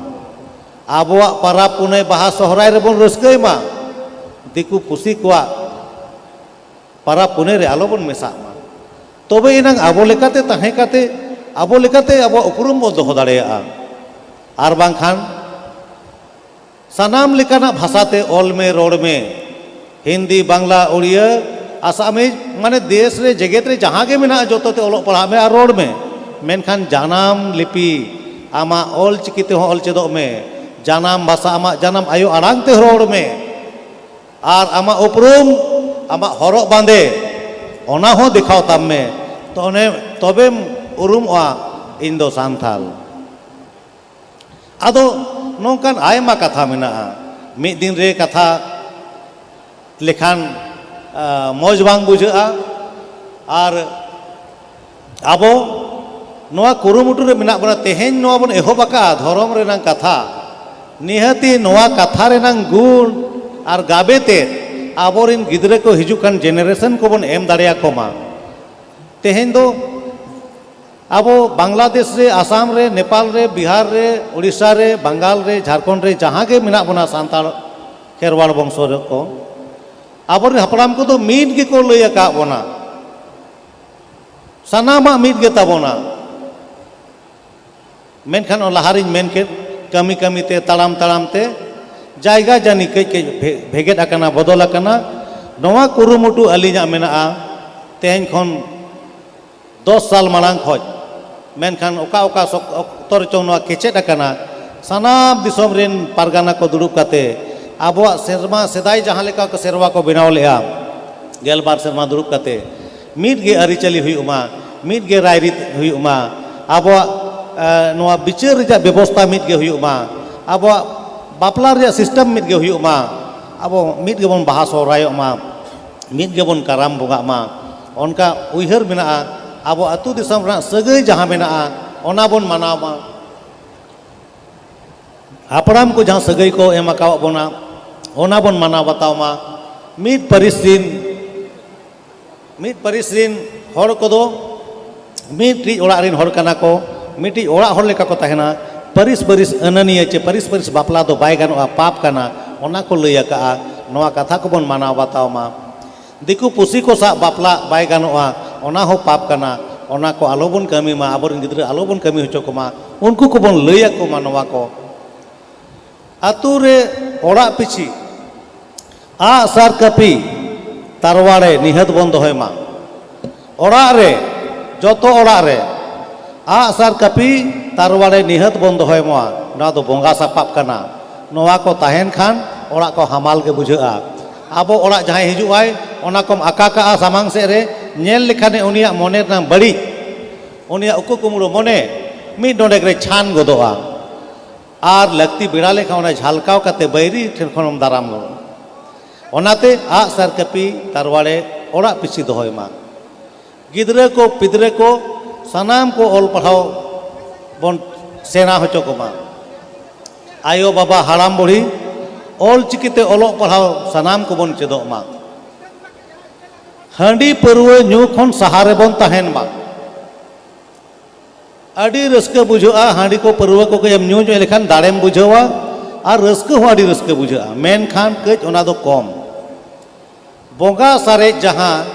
ᱟᱵᱚᱣᱟᱜ ᱯᱟᱨᱟᱵᱽ ᱯᱩᱱᱟᱹᱭ, ᱵᱟᱦᱟ ᱥᱚᱦᱨᱟᱭ ᱨᱮᱵᱚᱱ ᱨᱟᱹᱥᱠᱟᱹᱭ ᱢᱟ, ᱫᱤᱠᱩ ᱯᱩᱥᱤ ᱠᱚᱣᱟᱜ ᱯᱟᱨᱟᱵᱽ ᱯᱩᱱᱟᱹᱭ ᱨᱮ ᱟᱞᱚᱵᱚᱱ ᱢᱮᱥᱟᱜ ᱢᱟ᱾ ᱛᱚᱵᱮ ᱮᱱᱟᱝ ᱟᱵᱚ ᱞᱮᱠᱟᱛᱮ ᱛᱟᱦᱮᱸ ᱠᱟᱛᱮ ᱟᱵᱚ ᱞᱮᱠᱟᱛᱮ ᱟᱵᱚᱣᱟᱜ ᱩᱯᱨᱩᱢ ᱵᱚᱱ ᱫᱚᱦᱚ ᱫᱟᱲᱮᱭᱟᱜᱼᱟ᱾ ᱟᱨ ᱵᱟᱝᱠᱷᱟᱱ ᱥᱟᱱᱟᱢ ᱞᱮᱠᱟᱱᱟᱜ ᱵᱷᱟᱥᱟᱛᱮ ᱚᱞ ᱢᱮ, ᱨᱚᱲ ᱢᱮ, ᱦᱤᱱᱫᱤ, ᱵᱟᱝᱞᱟ, ᱩᱲᱤᱭᱟᱹ, ᱟᱥᱟᱢᱤᱡ, ᱢᱟᱱᱮ ᱫᱮᱥ ᱨᱮ, ᱡᱮᱜᱮᱛ ᱨᱮ ᱡᱟᱦᱟᱸ ᱜᱮ ᱢᱮᱱᱟᱜᱼᱟ, ᱡᱚᱛᱚ ᱛᱮ ᱚᱞᱚᱜ ᱯᱟᱲᱦᱟᱜ ᱢᱮ ᱟᱨ ᱨᱚᱲ ᱢᱮ᱾ ᱢᱮᱱᱠᱷᱟᱱ ᱡᱟᱱᱟᱢ ᱞᱤᱯᱤ, ᱟᱢᱟᱜ ᱚᱞ ᱪᱤᱠᱤ ᱛᱮᱦᱚᱸ ᱚᱞ ᱪᱮᱫᱚᱜ ᱢᱮ, ᱡᱟᱱᱟᱢ ᱵᱷᱟᱥᱟ, ᱟᱢᱟᱜ ᱡᱟᱱᱟᱢ ᱟᱭᱳ ᱟᱲᱟᱝ ᱛᱮ ᱨᱚᱲ ᱢᱮ, ᱟᱨ ᱟᱢᱟᱜ ᱩᱯᱨᱩᱢ, ᱟᱢᱟᱜ ᱦᱚᱨᱚᱜ ᱵᱟᱸᱫᱮ, ᱚᱱᱟ ᱦᱚᱸ ᱫᱮᱠᱷᱟᱣ ᱛᱟᱢ ᱢᱮ᱾ ᱛᱚ ᱚᱱᱮ ᱛᱚᱵᱮᱢ ᱩᱨᱩᱢᱚᱜᱼᱟ, ᱤᱧ ᱫᱚ ᱥᱟᱱᱛᱟᱞ᱾ ᱟᱫᱚ ᱱᱚᱝᱠᱟᱱ ᱟᱭᱢᱟ ᱠᱟᱛᱷᱟ ᱢᱮᱱᱟᱜᱼᱟ᱾ ᱢᱤᱫ ᱫᱤᱱ ᱨᱮ ᱠᱟᱛᱷᱟ ᱞᱮᱠᱷᱟᱱ, ᱟ, ᱢᱚᱡᱽ ᱵᱟᱝ ᱵᱩᱡᱷᱟᱹᱜᱼᱟ᱾ ᱟᱨ ᱟᱵᱚ ᱱᱚᱣᱟ ᱠᱩᱨᱩᱢᱩᱴᱩ ᱨᱮ ᱢᱮᱱᱟᱜ ᱵᱚᱱᱟ᱾ ᱛᱮᱦᱮᱧ ᱱᱚᱣᱟ ᱵᱚᱱ ᱮᱦᱚᱵ ᱟᱠᱟᱫᱼᱟ, ᱫᱷᱚᱨᱚᱢ ᱨᱮᱱᱟᱝ ᱠᱟᱛᱷᱟ᱾ ᱱᱤᱦᱟᱹᱛᱤ ᱱᱚᱣᱟ ᱠᱟᱛᱷᱟ ᱨᱮᱱᱟᱝ ᱜᱩᱱ ᱟᱨ ᱜᱟᱵᱮ ᱛᱮ ᱟᱵᱚᱨᱤᱱ ᱜᱤᱫᱽᱨᱟᱹ ᱠᱚ, ᱦᱤᱡᱩᱜ ᱠᱟᱱ ᱡᱮᱱᱟᱨᱮᱥᱚᱱ ᱠᱚᱵᱚᱱ ᱮᱢ ᱫᱟᱲᱮᱭᱟᱠᱚ ᱢᱟ᱾ ᱛᱮᱦᱮᱧ ᱫᱚ ᱟᱵᱚ ᱵᱟᱝᱞᱟᱫᱮᱥ ᱨᱮ, ᱟᱥᱟᱢ ᱨᱮ, ᱱᱮᱯᱟᱞ ᱨᱮ, ᱵᱤᱦᱟᱨ ᱨᱮ, ᱳᱰᱤᱥᱟ ᱨᱮ, ᱵᱟᱝᱜᱟᱞ ᱨᱮ, ᱡᱷᱟᱲᱠᱷᱚᱸᱰ ᱨᱮ, ᱡᱟᱦᱟᱸ ᱜᱮ ᱢᱮᱱᱟᱜ ᱵᱚᱱᱟ ᱥᱟᱱᱛᱟᱲ ᱠᱷᱮᱨᱣᱟᱲ ᱵᱚᱝᱥᱚ ᱨᱮ ᱠᱚ, ᱟᱵᱚᱨᱮᱱ ᱦᱟᱯᱲᱟᱢ ᱠᱚᱫᱚ ᱢᱤᱫ ᱜᱮᱠᱚ ᱞᱟᱹᱭ ᱟᱠᱟᱫ ᱵᱚᱱᱟ, ᱥᱟᱱᱟᱢᱟᱜ ᱢᱤᱫ ᱜᱮ ᱛᱟᱵᱚᱱᱟ᱾ ᱢᱮᱱᱠᱷᱟᱱ ᱚᱱᱟ ᱞᱟᱦᱟᱨᱤᱧ ᱢᱮᱱ ᱠᱮᱫ, ᱠᱟᱹᱢᱤ ᱠᱟᱹᱢᱤ ᱛᱮ, ᱛᱟᱲᱟᱢ ᱛᱟᱲᱟᱢ ᱛᱮ ᱡᱟᱭᱜᱟ ᱡᱟᱹᱱᱤ ᱠᱟᱹᱡ ᱠᱟᱹᱡ ᱵᱷᱮ-, ᱵᱷᱮᱜᱮᱫ ᱟᱠᱟᱱᱟ, ᱵᱚᱫᱚᱞ ᱟᱠᱟᱱᱟ᱾ ᱱᱚᱣᱟ ᱠᱩᱨᱩᱢᱩᱴᱩ ᱟᱹᱞᱤᱧᱟᱜ ᱢᱮᱱᱟᱜᱼᱟ ᱛᱮᱦᱮᱧ ᱠᱷᱚᱱ ᱫᱚᱥ ᱥᱟᱞ ᱢᱟᱲᱟᱝ ᱠᱷᱚᱱ᱾ ᱢᱮᱱᱠᱷᱟᱱ ᱚᱠᱟ ᱚᱠᱟ ᱥᱚᱠ-, ᱚᱠᱛᱚ ᱨᱮᱪᱚᱝ ᱱᱚᱣᱟ ᱠᱮᱪᱮᱫ ᱟᱠᱟᱱᱟ, ᱥᱟᱱᱟᱢ ᱫᱤᱥᱚᱢ ᱨᱮᱱ ᱯᱟᱨᱜᱟᱱᱟ ᱠᱚ ᱫᱩᱲᱩᱵ ᱠᱟᱛᱮ ᱟᱵᱚᱣᱟᱜ ᱥᱮᱨᱢᱟ, ᱥᱮᱫᱟᱭ ᱡᱟᱦᱟᱸ ᱞᱮᱠᱟ ᱠᱚ ᱥᱮᱨᱣᱟ ᱠᱚ ᱵᱮᱱᱟᱣ ᱞᱮᱜᱼᱟ, ᱜᱮᱞᱵᱟᱨ ᱥᱮᱨᱢᱟ ᱫᱩᱲᱩᱵ ᱠᱟᱛᱮ ᱢᱤᱫ ᱜᱮ ᱟᱹᱨᱤᱪᱟᱹᱞᱤ ᱦᱩᱭᱩᱜ ᱢᱟ, ᱢᱤᱫ ᱜᱮ ᱨᱟᱭᱨᱤᱛ ᱦᱩᱭᱩᱜ ᱢᱟ, ᱟᱵᱚᱣᱟᱜ ᱮ, ᱱᱚᱣᱟ ᱵᱤᱪᱟᱹᱨ ᱨᱮᱭᱟᱜ ᱵᱮᱵᱚᱥᱛᱟ ᱢᱤᱫ ᱜᱮ ᱦᱩᱭᱩᱜ ᱢᱟ, ᱟᱵᱚᱣᱟᱜ ᱵᱟᱯᱞᱟ ᱨᱮᱭᱟᱜ ᱥᱤᱥᱴᱮᱢ ᱢᱤᱫ ᱜᱮ ᱦᱩᱭᱩᱜ ᱢᱟ, ᱟᱵᱚ ᱢᱤᱫ ᱜᱮᱵᱚᱱ ᱵᱟᱦᱟ ᱥᱚᱦᱨᱟᱭᱚᱜ ᱢᱟ, ᱢᱤᱫ ᱜᱮᱵᱚᱱ ᱠᱟᱨᱟᱢ ᱵᱚᱸᱜᱟᱜ ᱢᱟ, ᱚᱱᱠᱟ ᱩᱭᱦᱟᱹᱨ ᱢᱮᱱᱟᱜᱼᱟ᱾ ᱟᱵᱚ ᱟᱹᱛᱩ ᱫᱤᱥᱚᱢ ᱨᱮᱱᱟᱜ ᱥᱟᱹᱜᱟᱹᱭ ᱡᱟᱦᱟᱸ ᱢᱮᱱᱟᱜᱼᱟ, ᱚᱱᱟ ᱵᱚᱱ ᱢᱟᱱᱟᱣ ᱢᱟ᱾ ᱦᱟᱯᱲᱟᱢ ᱠᱚ ᱡᱟᱦᱟᱸ ᱥᱟᱹᱜᱟᱹᱭ ᱠᱚ ᱮᱢ ᱟᱠᱟᱣᱟᱫ ᱵᱚᱱᱟ, ᱚᱱᱟ ᱵᱚᱱ ᱢᱟᱱᱟᱣ ᱵᱟᱛᱟᱣ ᱢᱟ᱾ ᱢᱤᱫ ᱯᱟᱹᱨᱤᱥ ᱨᱤᱱ, ᱢᱤᱫ ᱯᱟᱹᱨᱤᱥ ᱨᱤᱱ ᱦᱚᱲ ᱠᱚᱫᱚ ᱢᱤᱫᱴᱤᱡ ᱚᱲᱟᱜ ᱨᱤᱱ ᱦᱚᱲ ᱠᱟᱱᱟ ᱠᱚ, ᱢᱤᱫᱴᱤᱡ ᱚᱲᱟᱜ ᱦᱚᱲ ᱞᱮᱠᱟ ᱠᱚ ᱛᱟᱦᱮᱱᱟ᱾ ᱯᱟᱹᱨᱤᱥ ᱯᱟᱹᱨᱤᱥ ᱟᱹᱱᱟᱹᱱᱤᱭᱟᱹ ᱪᱮ ᱯᱟᱹᱨᱤᱥ ᱯᱟᱹᱨᱤᱥ ᱵᱟᱯᱞᱟ ᱫᱚ ᱵᱟᱭ ᱜᱟᱱᱚᱜᱼᱟ, ᱯᱟᱯ ᱠᱟᱱᱟ, ᱚᱱᱟ ᱠᱚ ᱞᱟᱹᱭ ᱟᱠᱟᱜᱼᱟ᱾ ᱱᱚᱣᱟ ᱠᱟᱛᱷᱟ ᱠᱚᱵᱚᱱ ᱢᱟᱱᱟᱣ ᱵᱟᱛᱟᱣ ᱢᱟ᱾ ᱫᱤᱠᱩ ᱯᱩᱥᱤ ᱠᱚ ᱥᱟᱶ ᱵᱟᱯᱞᱟ ᱵᱟᱭ ᱜᱟᱱᱚᱜᱼᱟ, ᱚᱱᱟ ᱦᱚᱸ ᱯᱟᱯ ᱠᱟᱱᱟ᱾ ᱚᱱᱟ ᱠᱚ ᱟᱞᱚᱵᱚᱱ ᱠᱟᱹᱢᱤ ᱢᱟ, ᱟᱵᱚᱨᱮᱱ ᱜᱤᱫᱽᱨᱟᱹ ᱟᱞᱚᱵᱚᱱ ᱠᱟᱹᱢᱤ ᱦᱚᱪᱚ ᱠᱚᱢᱟ, ᱩᱱᱠᱩ ᱠᱚᱵᱚᱱ ᱞᱟᱹᱭ ᱟᱠᱚ ᱢᱟ ᱱᱚᱣᱟ ᱠᱚ᱾ ᱟᱛᱳ ᱨᱮ ᱚᱲᱟᱜ ᱯᱤᱪᱷᱤ ᱟᱜ ᱥᱟᱨ ᱠᱟᱹᱯᱤ ᱛᱟᱨᱣᱟᱲᱮ ᱱᱤᱦᱟᱹᱛ ᱵᱚᱱ ᱫᱚᱦᱚᱭ ᱢᱟ᱾ ᱚᱲᱟᱜ ᱨᱮ, ᱡᱚᱛᱚ ᱚᱲᱟᱜ ᱨᱮ ᱟᱜ ᱥᱟᱨ ᱠᱟᱹᱯᱤ ᱛᱟᱨᱣᱟᱲᱮ ᱱᱤᱦᱟᱹᱛ ᱵᱚᱱ ᱫᱚᱦᱚᱭ ᱢᱟ᱾ ᱱᱚᱣᱟ ᱫᱚ ᱵᱚᱸᱜᱟ ᱥᱟᱯᱟᱵ ᱠᱟᱱᱟ᱾ ᱱᱚᱣᱟ ᱠᱚ ᱛᱟᱦᱮᱱ ᱠᱷᱟᱱ ᱚᱲᱟᱜ ᱠᱚ ᱦᱟᱢᱟᱞ ᱜᱮ ᱵᱩᱡᱷᱟᱹᱜᱼᱟ᱾ ᱟᱵᱚ ᱚᱲᱟᱜ ᱡᱟᱦᱟᱸᱭ ᱦᱤᱡᱩᱜ ᱟᱭ, ᱚᱱᱟ ᱠᱚᱢ ᱟᱠᱟ ᱠᱟᱜᱼᱟ ᱥᱟᱢᱟᱝ ᱥᱮᱫ ᱨᱮ, ᱧᱮᱞ ᱞᱮᱠᱷᱟᱱᱮ ᱩᱱᱤᱭᱟᱜ ᱢᱚᱱᱮ ᱨᱮᱱᱟᱜ ᱵᱟᱹᱲᱤᱡ, ᱩᱱᱤᱭᱟᱜ ᱩᱠᱩ ᱠᱩᱢᱲᱩ ᱢᱚᱱᱮ ᱢᱤᱫ ᱰᱚᱸᱰᱮᱠ ᱨᱮ ᱪᱷᱟᱱ ᱜᱚᱫᱚᱜᱼᱟ᱾ ᱟᱨ ᱞᱟᱹᱠᱛᱤ ᱵᱮᱲᱟ ᱞᱮᱠᱷᱟᱱ ᱚᱱᱟ ᱡᱷᱟᱞᱠᱟᱣ ᱠᱟᱛᱮ ᱵᱟᱹᱭᱨᱤ ᱴᱷᱮᱱ ᱠᱷᱚᱱᱮᱢ ᱫᱟᱨᱟᱢ ᱜᱚᱫᱚᱜᱼᱟ᱾ ᱚᱱᱟᱛᱮ ᱟᱜ ᱥᱟᱨ ᱠᱟᱹᱯᱤ ᱛᱟᱨᱣᱟᱲᱮ ᱚᱲᱟᱜ ᱯᱤᱪᱷᱤ ᱫᱚᱦᱚᱭ ᱢᱟ᱾ ᱜᱤᱫᱽᱨᱟᱹ ᱠᱚ ᱯᱤᱫᱽᱨᱟᱹ ᱠᱚ ᱥᱟᱱᱟᱢ ᱠᱚ ᱚᱞ ᱯᱟᱲᱦᱟᱣ ᱵᱚᱱ ᱥᱮᱬᱟ ᱦᱚᱪᱚ ᱠᱚᱢᱟ᱾ ᱟᱭᱳ ᱵᱟᱵᱟ ᱦᱟᱲᱟᱢ ᱵᱩᱲᱦᱤ ᱚᱞ ᱪᱤᱠᱤᱛᱮ ᱚᱞᱚᱜ ᱯᱟᱲᱦᱟᱣ ᱥᱟᱱᱟᱢ ᱠᱚᱵᱚᱱ ᱪᱮᱫᱚᱜ ᱢᱟ᱾ ᱦᱟᱺᱰᱤ ᱯᱟᱹᱨᱣᱟᱹ ᱧᱩ ᱠᱷᱚᱱ ᱥᱟᱦᱟ ᱨᱮᱵᱚᱱ ᱛᱟᱦᱮᱱ ᱢᱟ᱾ ᱟᱹᱰᱤ ᱨᱟᱹᱥᱠᱟᱹ ᱵᱩᱡᱷᱟᱹᱜᱼᱟ, ᱦᱟᱺᱰᱤ ᱠᱚ ᱯᱟᱹᱨᱣᱟᱹ ᱠᱚ ᱠᱟᱹᱡ ᱮᱢ ᱧᱩ ᱧᱚᱜ ᱞᱮᱠᱷᱟᱱ ᱫᱟᱲᱮᱢ ᱵᱩᱡᱷᱟᱹᱣᱟ ᱟᱨ ᱨᱟᱹᱥᱠᱟᱹ ᱦᱚᱸ ᱟᱹᱰᱤ ᱨᱟᱹᱥᱠᱟᱹ ᱵᱩᱡᱷᱟᱹᱜᱼᱟ, ᱢᱮᱱᱠᱷᱟᱱ ᱠᱟᱹᱡ ᱚᱱᱟ ᱫᱚ ᱠᱚᱢ᱾ ᱵᱚᱸᱜᱟ ᱥᱟᱨᱮᱡ ᱡᱟᱦᱟᱸ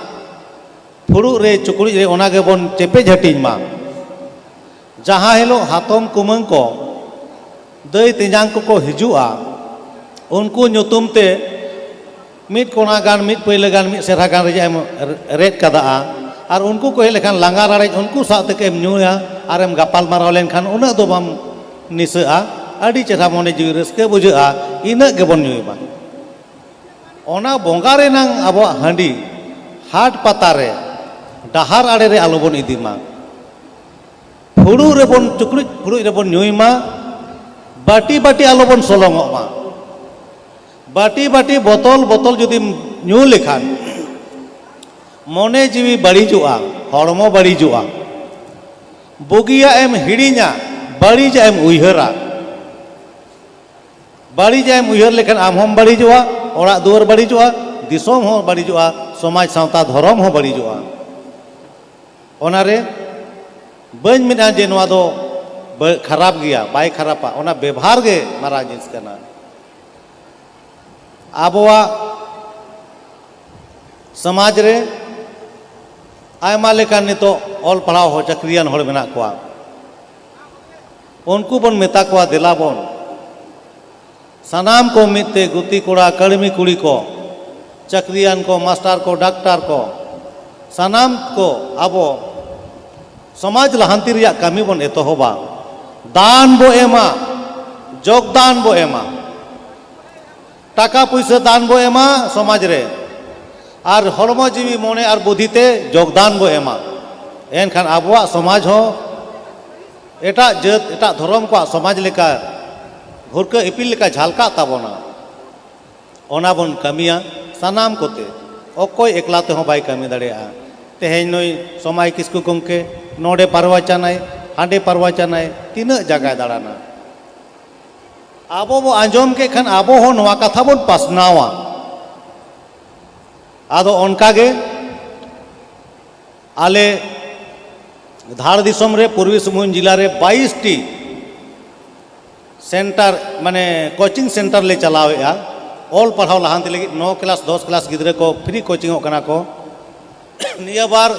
ᱯᱷᱩᱲᱩᱜ ᱨᱮ ᱪᱩᱠᱲᱩᱡ ᱨᱮ ᱚᱱᱟ ᱜᱮᱵᱚᱱ ᱪᱮᱯᱮᱡ ᱦᱟᱹᱴᱤᱧ ᱢᱟ᱾ ᱡᱟᱦᱟᱸ ᱦᱤᱞᱳᱜ ᱦᱟᱛᱚᱢ ᱠᱩᱢᱟᱹᱝ ᱠᱚ, ᱫᱟᱹᱭ ᱛᱮᱧᱟᱝ ᱠᱚᱠᱚ ᱦᱤᱡᱩᱜᱼᱟ, ᱩᱱᱠᱩ ᱧᱩᱛᱩᱢ ᱛᱮ ᱢᱤᱫ ᱠᱚᱲᱟ ᱜᱟᱱ, ᱢᱤᱫ ᱯᱟᱹᱭᱞᱟᱹ ᱜᱟᱱ, ᱢᱤᱫ ᱥᱮᱨᱦᱟ ᱜᱟᱱ ᱨᱮᱭᱟᱜ ᱮᱢ ᱨᱮᱫ ᱠᱟᱫᱟᱜᱼᱟ᱾ ᱟᱨ ᱩᱱᱠᱩ ᱠᱚ ᱦᱮᱡ ᱞᱮᱠᱷᱟᱱ ᱞᱟᱸᱜᱟ ᱨᱟᱲᱮᱡ ᱩᱱᱠᱩ ᱥᱟᱶ ᱛᱮᱜᱮᱢ ᱧᱩᱭᱟ ᱟᱨᱮᱢ ᱜᱟᱯᱟᱞ ᱢᱟᱨᱟᱣ ᱞᱮᱱᱠᱷᱟᱱ ᱩᱱᱟᱹᱜ ᱫᱚ ᱵᱟᱢ ᱱᱤᱥᱟᱹᱜᱼᱟ᱾ ᱟᱹᱰᱤ ᱪᱮᱦᱨᱟ ᱢᱚᱱᱮ ᱡᱤᱣᱤ ᱨᱟᱹᱥᱠᱟᱹ ᱵᱩᱡᱷᱟᱹᱜᱼᱟ, ᱤᱱᱟᱹᱜ ᱜᱮᱵᱚᱱ ᱧᱩᱭ ᱢᱟ᱾ ᱚᱱᱟ ᱵᱚᱸᱜᱟ ᱨᱮᱱᱟᱝ ᱟᱵᱚᱣᱟᱜ ᱦᱟᱺᱰᱤ ᱦᱟᱴ ᱯᱟᱛᱟ ᱨᱮ, ᱰᱟᱦᱟᱨ ᱟᱲᱮ ᱨᱮ ᱟᱞᱚᱵᱚᱱ ᱤᱫᱤ ᱢᱟ᱾ ᱯᱷᱩᱲᱩᱜ ᱨᱮᱵᱚᱱ, ᱪᱩᱠᱲᱩᱡ ᱯᱷᱩᱲᱩᱜ ᱨᱮᱵᱚᱱ ᱧᱩᱭ ᱢᱟ, ᱵᱟᱹᱴᱤ ᱵᱟᱹᱴᱤ ᱟᱞᱚᱵᱚᱱ ᱥᱚᱞᱚᱝᱚᱜ ᱢᱟ᱾ ᱵᱟᱹᱴᱤ ᱵᱟᱹᱴᱤ, ᱵᱚᱛᱚᱞ ᱵᱚᱛᱚᱞ ᱡᱩᱫᱤᱢ ᱧᱩ ᱞᱮᱠᱷᱟᱱ, ᱢᱚᱱᱮ ᱡᱤᱣᱤ ᱵᱟᱹᱲᱤᱡᱚᱜᱼᱟ, ᱦᱚᱲᱢᱚ ᱵᱟᱹᱲᱤᱡᱚᱜᱼᱟ, ᱵᱩᱜᱤᱭᱟᱜ ᱮᱢ ᱦᱤᱲᱤᱧᱟ, ᱵᱟᱹᱲᱤᱡᱟᱜ ᱮᱢ ᱩᱭᱦᱟᱹᱨᱟ᱾ ᱵᱟᱹᱲᱤᱡᱟᱜ ᱮᱢ ᱩᱭᱦᱟᱹᱨ ᱞᱮᱠᱷᱟᱱ ᱟᱢ ᱦᱚᱸᱢ ᱵᱟᱹᱲᱤᱡᱚᱜᱼᱟ, ᱚᱲᱟᱜ ᱫᱩᱣᱟᱹᱨ ᱵᱟᱹᱲᱤᱡᱚᱜᱼᱟ, ᱫᱤᱥᱚᱢ ᱦᱚᱸ ᱵᱟᱹᱲᱤᱡᱚᱜᱼᱟ, ᱥᱚᱢᱟᱡᱽ ᱥᱟᱶᱛᱟ ᱫᱷᱚᱨᱚᱢ ᱦᱚᱸ ᱵᱟᱹᱲᱤᱡᱚᱜᱼᱟ᱾ ᱚᱱᱟᱨᱮ ᱵᱟᱹᱧ ᱢᱮᱱᱟ ᱡᱮ ᱱᱚᱣᱟ ᱫᱚ ᱵᱟᱹ-, ᱠᱷᱟᱨᱟᱯ ᱜᱮᱭᱟ, ᱵᱟᱭ ᱠᱷᱟᱨᱟᱯᱟ, ᱚᱱᱟ ᱵᱮᱵᱷᱟᱨ ᱜᱮ ᱢᱟᱨᱟᱝ ᱡᱤᱱᱤᱥ ᱠᱟᱱᱟ᱾ ᱟᱵᱚᱣᱟᱜ ᱥᱚᱢᱟᱡᱽ ᱨᱮ ᱟᱭᱢᱟ ᱞᱮᱠᱟᱱ ᱱᱤᱛᱚᱜ ᱚᱞ ᱯᱟᱲᱦᱟᱣ ᱦᱚᱸ ᱪᱟᱹᱠᱨᱤᱭᱟᱱ ᱦᱚᱲ ᱢᱮᱱᱟᱜ ᱠᱚᱣᱟ᱾ ᱩᱱᱠᱩ ᱵᱚᱱ ᱢᱮᱛᱟ ᱠᱚᱣᱟ, ᱫᱮᱞᱟ ᱵᱚᱱ ᱥᱟᱱᱟᱢ ᱠᱚ ᱢᱤᱫ ᱛᱮ, ᱜᱩᱛᱤ ᱠᱚᱲᱟ, ᱠᱟᱹᱲᱢᱤ ᱠᱩᱲᱤ ᱠᱚ, ᱪᱟᱹᱠᱨᱤᱭᱟᱱ ᱠᱚ, ᱢᱟᱥᱴᱟᱨ ᱠᱚ, ᱰᱟᱠᱛᱟᱨ ᱠᱚ, ᱥᱟᱱᱟᱢ ᱠᱚ ᱟᱵᱚ ᱥᱚᱢᱟᱡᱽ ᱞᱟᱦᱟᱱᱛᱤ ᱨᱮᱭᱟᱜ ᱠᱟᱹᱢᱤ ᱵᱚᱱ ᱮᱛᱚᱦᱚᱵᱟ᱾ ᱫᱟᱱ ᱵᱚ ᱮᱢᱟ, ᱡᱳᱜᱽᱫᱟᱱ ᱵᱚ ᱮᱢᱟ, ᱴᱟᱠᱟ ᱯᱩᱭᱥᱟᱹ ᱫᱟᱱ ᱵᱚ ᱮᱢᱟ ᱥᱚᱢᱟᱡᱽ ᱨᱮ, ᱟᱨ ᱦᱚᱲᱢᱚ ᱡᱤᱣᱤ ᱢᱚᱱᱮ ᱟᱨ ᱵᱩᱫᱷᱤ ᱛᱮ ᱡᱳᱜᱽᱫᱟᱱ ᱵᱚ ᱮᱢᱟ᱾ ᱮᱱᱠᱷᱟᱱ ᱟᱵᱚᱣᱟᱜ ᱥᱚᱢᱟᱡᱽ ᱦᱚᱸ ᱮᱴᱟᱜ ᱡᱟᱹᱛ, ᱮᱴᱟᱜ ᱫᱷᱚᱨᱚᱢ ᱠᱚᱣᱟᱜ ᱥᱚᱢᱟᱡᱽ ᱞᱮᱠᱟ ᱵᱷᱩᱨᱠᱟᱹ ᱤᱯᱤᱞ ᱞᱮᱠᱟ ᱡᱷᱟᱞᱠᱟᱜ ᱛᱟᱵᱚᱱᱟ᱾ ᱚᱱᱟ ᱵᱚᱱ ᱠᱟᱹᱢᱤᱭᱟ ᱥᱟᱱᱟᱢ ᱠᱚᱛᱮ, ᱚᱠᱚᱭ ᱮᱠᱞᱟ ᱛᱮᱦᱚᱸ ᱵᱟᱭ ᱠᱟᱹᱢᱤ ᱫᱟᱲᱮᱭᱟᱜᱼᱟ᱾ ᱛᱮᱦᱮᱧ ᱱᱩᱭ ᱥᱚᱢᱟᱭ ᱠᱤᱥᱠᱩ ᱜᱚᱢᱠᱮ ᱱᱚᱰᱮ ᱯᱟᱨᱣᱟᱪᱟᱱᱟᱭ, ᱦᱟᱸᱰᱮ ᱯᱟᱨᱣᱟᱪᱟᱱᱟᱭ, ᱛᱤᱱᱟᱹᱜ ᱡᱟᱭᱜᱟᱭ ᱫᱟᱬᱟᱱᱟ᱾ ᱟᱵᱚ ᱵᱚ ᱟᱸᱡᱚᱢ ᱠᱮᱫ ᱠᱷᱟᱱ ᱟᱵᱚ ᱦᱚᱸ ᱱᱚᱣᱟ ᱠᱟᱛᱷᱟ ᱵᱚᱱ ᱯᱟᱥᱱᱟᱣᱟ᱾ ᱟᱫᱚ ᱚᱱᱠᱟ ᱜᱮ ᱟᱞᱮ ᱫᱷᱟᱲ ᱫᱤᱥᱚᱢ ᱨᱮ, ᱯᱩᱨᱵᱤ ᱥᱤᱝᱵᱷᱩᱢ ᱡᱮᱞᱟ ᱨᱮ ᱵᱟᱭᱤᱥ ᱴᱤ ᱥᱮᱱᱴᱟᱨ, ᱢᱟᱱᱮ ᱠᱳᱪᱤᱝ ᱥᱮᱱᱴᱟᱨ ᱞᱮ ᱪᱟᱞᱟᱣᱮᱫᱼᱟ᱾ ᱚᱞ ᱯᱟᱲᱦᱟᱣ ᱞᱟᱦᱟᱱᱛᱤ ᱞᱟᱹᱜᱤᱫ ᱱᱚ ᱠᱞᱟᱥ, ᱫᱚᱥ ᱠᱞᱟᱥ ᱜᱤᱫᱽᱨᱟᱹ ᱠᱚ ᱯᱷᱨᱤ ᱠᱳᱪᱤᱝᱚᱜ ᱠᱟᱱᱟ ᱠᱚ᱾ ᱱᱤᱭᱟᱹ ᱵᱟᱨ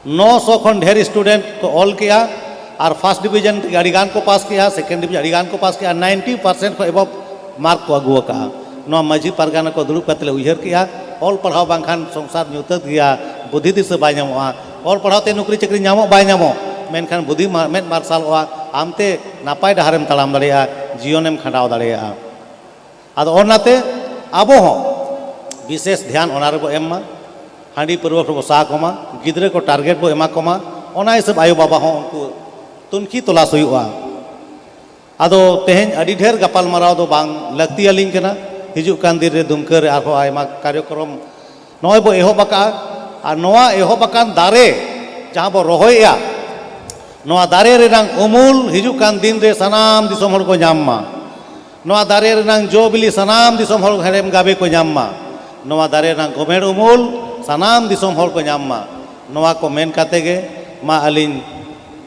ᱱᱚ ᱥᱚ ᱠᱷᱚᱱ ᱰᱷᱮᱨ ᱥᱴᱩᱰᱮᱱᱴ ᱠᱚ ᱚᱞ ᱠᱮᱜᱼᱟ ᱟᱨ ᱯᱷᱟᱥᱴ ᱰᱤᱵᱤᱡᱚᱱ ᱨᱮᱜᱮ ᱟᱹᱰᱤ ᱜᱟᱱ ᱠᱚ ᱯᱟᱥ ᱠᱮᱜᱼᱟ, ᱥᱮᱠᱮᱱᱰ ᱰᱤᱵᱤᱡᱚᱱ ᱟᱹᱰᱤ ᱜᱟᱱ ᱠᱚ ᱯᱟᱥ ᱠᱮᱜᱼᱟ, ᱱᱟᱭᱤᱱᱴᱤ ᱯᱟᱨᱥᱮᱱᱴ ᱠᱷᱚᱱ ᱮᱵᱚᱵᱷ ᱢᱟᱨᱠ ᱠᱚ ᱟᱹᱜᱩ ᱟᱠᱟᱜᱼᱟ᱾ ᱱᱚᱣᱟ ᱢᱟᱹᱡᱷᱤ ᱯᱟᱨᱜᱟᱱᱟ ᱠᱚ ᱫᱩᱲᱩᱵ ᱠᱟᱛᱮ ᱞᱮ ᱩᱭᱦᱟᱹᱨ ᱠᱮᱜᱼᱟ, ᱚᱞ ᱯᱟᱲᱦᱟᱣ ᱵᱟᱝᱠᱷᱟᱱ ᱥᱚᱝᱥᱟᱨ ᱧᱩᱛᱟᱹᱛ ᱜᱮᱭᱟ, ᱵᱩᱫᱷᱤ ᱫᱤᱥᱟᱹ ᱵᱟᱭ ᱧᱟᱢᱚᱜᱼᱟ, ᱚᱞ ᱯᱟᱲᱦᱟᱣ ᱛᱮ ᱱᱚᱠᱨᱤ ᱪᱟᱹᱠᱨᱤ ᱧᱟᱢᱚᱜ ᱵᱟᱭ ᱧᱟᱢᱚᱜ, ᱢᱮᱱᱠᱷᱟᱱ ᱵᱩᱫᱷᱤ ᱢᱟ-, ᱢᱮᱫ ᱢᱟᱨᱥᱟᱞᱚᱜᱼᱟ, ᱟᱢᱛᱮ ᱱᱟᱯᱟᱭ ᱰᱟᱦᱟᱨᱮᱢ ᱛᱟᱲᱟᱢ ᱫᱟᱲᱮᱭᱟᱜᱼᱟ, ᱡᱤᱭᱚᱱᱮᱢ ᱠᱷᱟᱸᱰᱟᱣ ᱫᱟᱲᱮᱭᱟᱜᱼᱟ᱾ ᱟᱫᱚ ᱚᱱᱟᱛᱮ ᱟᱵᱚ ᱦᱚᱸ ᱵᱤᱥᱮᱥ ᱫᱷᱮᱭᱟᱱ ᱚᱱᱟ ᱨᱮᱵᱚ ᱮᱢ ᱢᱟ, ᱦᱟᱺᱰᱤ ᱯᱟᱹᱨᱣᱟᱹ ᱠᱚᱵᱚ ᱥᱟᱦᱟ ᱠᱚᱢᱟ, ᱜᱤᱫᱽᱨᱟᱹ ᱠᱚ ᱴᱟᱨᱜᱮᱴ ᱵᱚ ᱮᱢᱟ ᱠᱚᱢᱟ, ᱚᱱᱟ ᱦᱤᱥᱟᱹᱵ ᱟᱭᱳᱼᱵᱟᱵᱟ ᱦᱚᱸ ᱩᱱᱠᱩ ᱛᱩᱱᱠᱷᱤ ᱛᱚᱞᱟᱥ ᱦᱩᱭᱩᱜᱼᱟ᱾ ᱟᱫᱚ ᱛᱮᱦᱮᱧ ᱟᱹᱰᱤ ᱰᱷᱮᱨ ᱜᱟᱯᱟᱞᱢᱟᱨᱟᱣ ᱫᱚ ᱵᱟᱝ ᱞᱟᱹᱠᱛᱤ ᱟᱹᱞᱤᱧ ᱠᱟᱱᱟ᱾ ᱦᱤᱡᱩᱜ ᱠᱟᱱ ᱫᱤᱱ ᱨᱮ ᱫᱩᱢᱠᱟᱹ ᱨᱮ ᱟᱨᱦᱚᱸ ᱟᱭᱢᱟ ᱠᱟᱨᱭᱚᱠᱨᱚᱢ ᱱᱚᱜᱼᱚᱭ ᱵᱚ ᱮᱦᱚᱵ ᱟᱠᱟᱫᱼᱟ᱾ ᱟᱨ ᱱᱚᱣᱟ ᱮᱦᱚᱵ ᱟᱠᱟᱱ ᱫᱟᱨᱮ ᱡᱟᱦᱟᱸ ᱵᱚ ᱨᱚᱦᱚᱭᱮᱫᱼᱟ, ᱱᱚᱣᱟ ᱫᱟᱨᱮ ᱨᱮᱱᱟᱝ ᱩᱢᱩᱞ ᱦᱤᱡᱩᱜ ᱠᱟᱱ ᱫᱤᱱ ᱨᱮ ᱥᱟᱱᱟᱢ ᱫᱤᱥᱚᱢ ᱦᱚᱲ ᱠᱚ ᱧᱟᱢ ᱢᱟ᱾ ᱱᱚᱣᱟ ᱫᱟᱨᱮ ᱨᱮᱱᱟᱝ ᱡᱚ ᱵᱤᱞᱤ ᱥᱟᱱᱟᱢ ᱫᱤᱥᱚᱢ ᱦᱚᱲ ᱦᱮᱲᱮᱢ ᱜᱟᱵᱮ ᱠᱚ ᱧᱟᱢ ᱢᱟ᱾ ᱱᱚᱣᱟ ᱫᱟᱨᱮ ᱨᱮᱱᱟᱝ ᱜᱚᱢᱮᱲ ᱩᱢᱩᱞ ᱥᱟᱱᱟᱢ ᱫᱤᱥᱚᱢ ᱦᱚᱲ ᱠᱚ ᱧᱟᱢ ᱢᱟ᱾ ᱱᱚᱣᱟ ᱠᱚ ᱢᱮᱱ ᱠᱟᱛᱮ ᱜᱮ ᱢᱟ ᱟᱹᱞᱤᱧ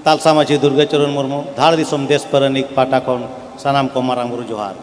ᱛᱟᱞᱥᱟ ᱢᱟᱹᱡᱷᱤ ᱫᱩᱨᱜᱟᱪᱚᱨᱚᱱ ᱢᱩᱨᱢᱩ, ᱫᱷᱟᱲ ᱫᱤᱥᱚᱢ ᱫᱮᱥ ᱯᱟᱨᱟᱱᱤᱠ ᱯᱟᱦᱴᱟ ᱠᱷᱚᱱ ᱥᱟᱱᱟᱢ ᱠᱚ ᱢᱟᱨᱟᱝ ᱵᱩᱨᱩ ᱡᱚᱦᱟᱨ᱾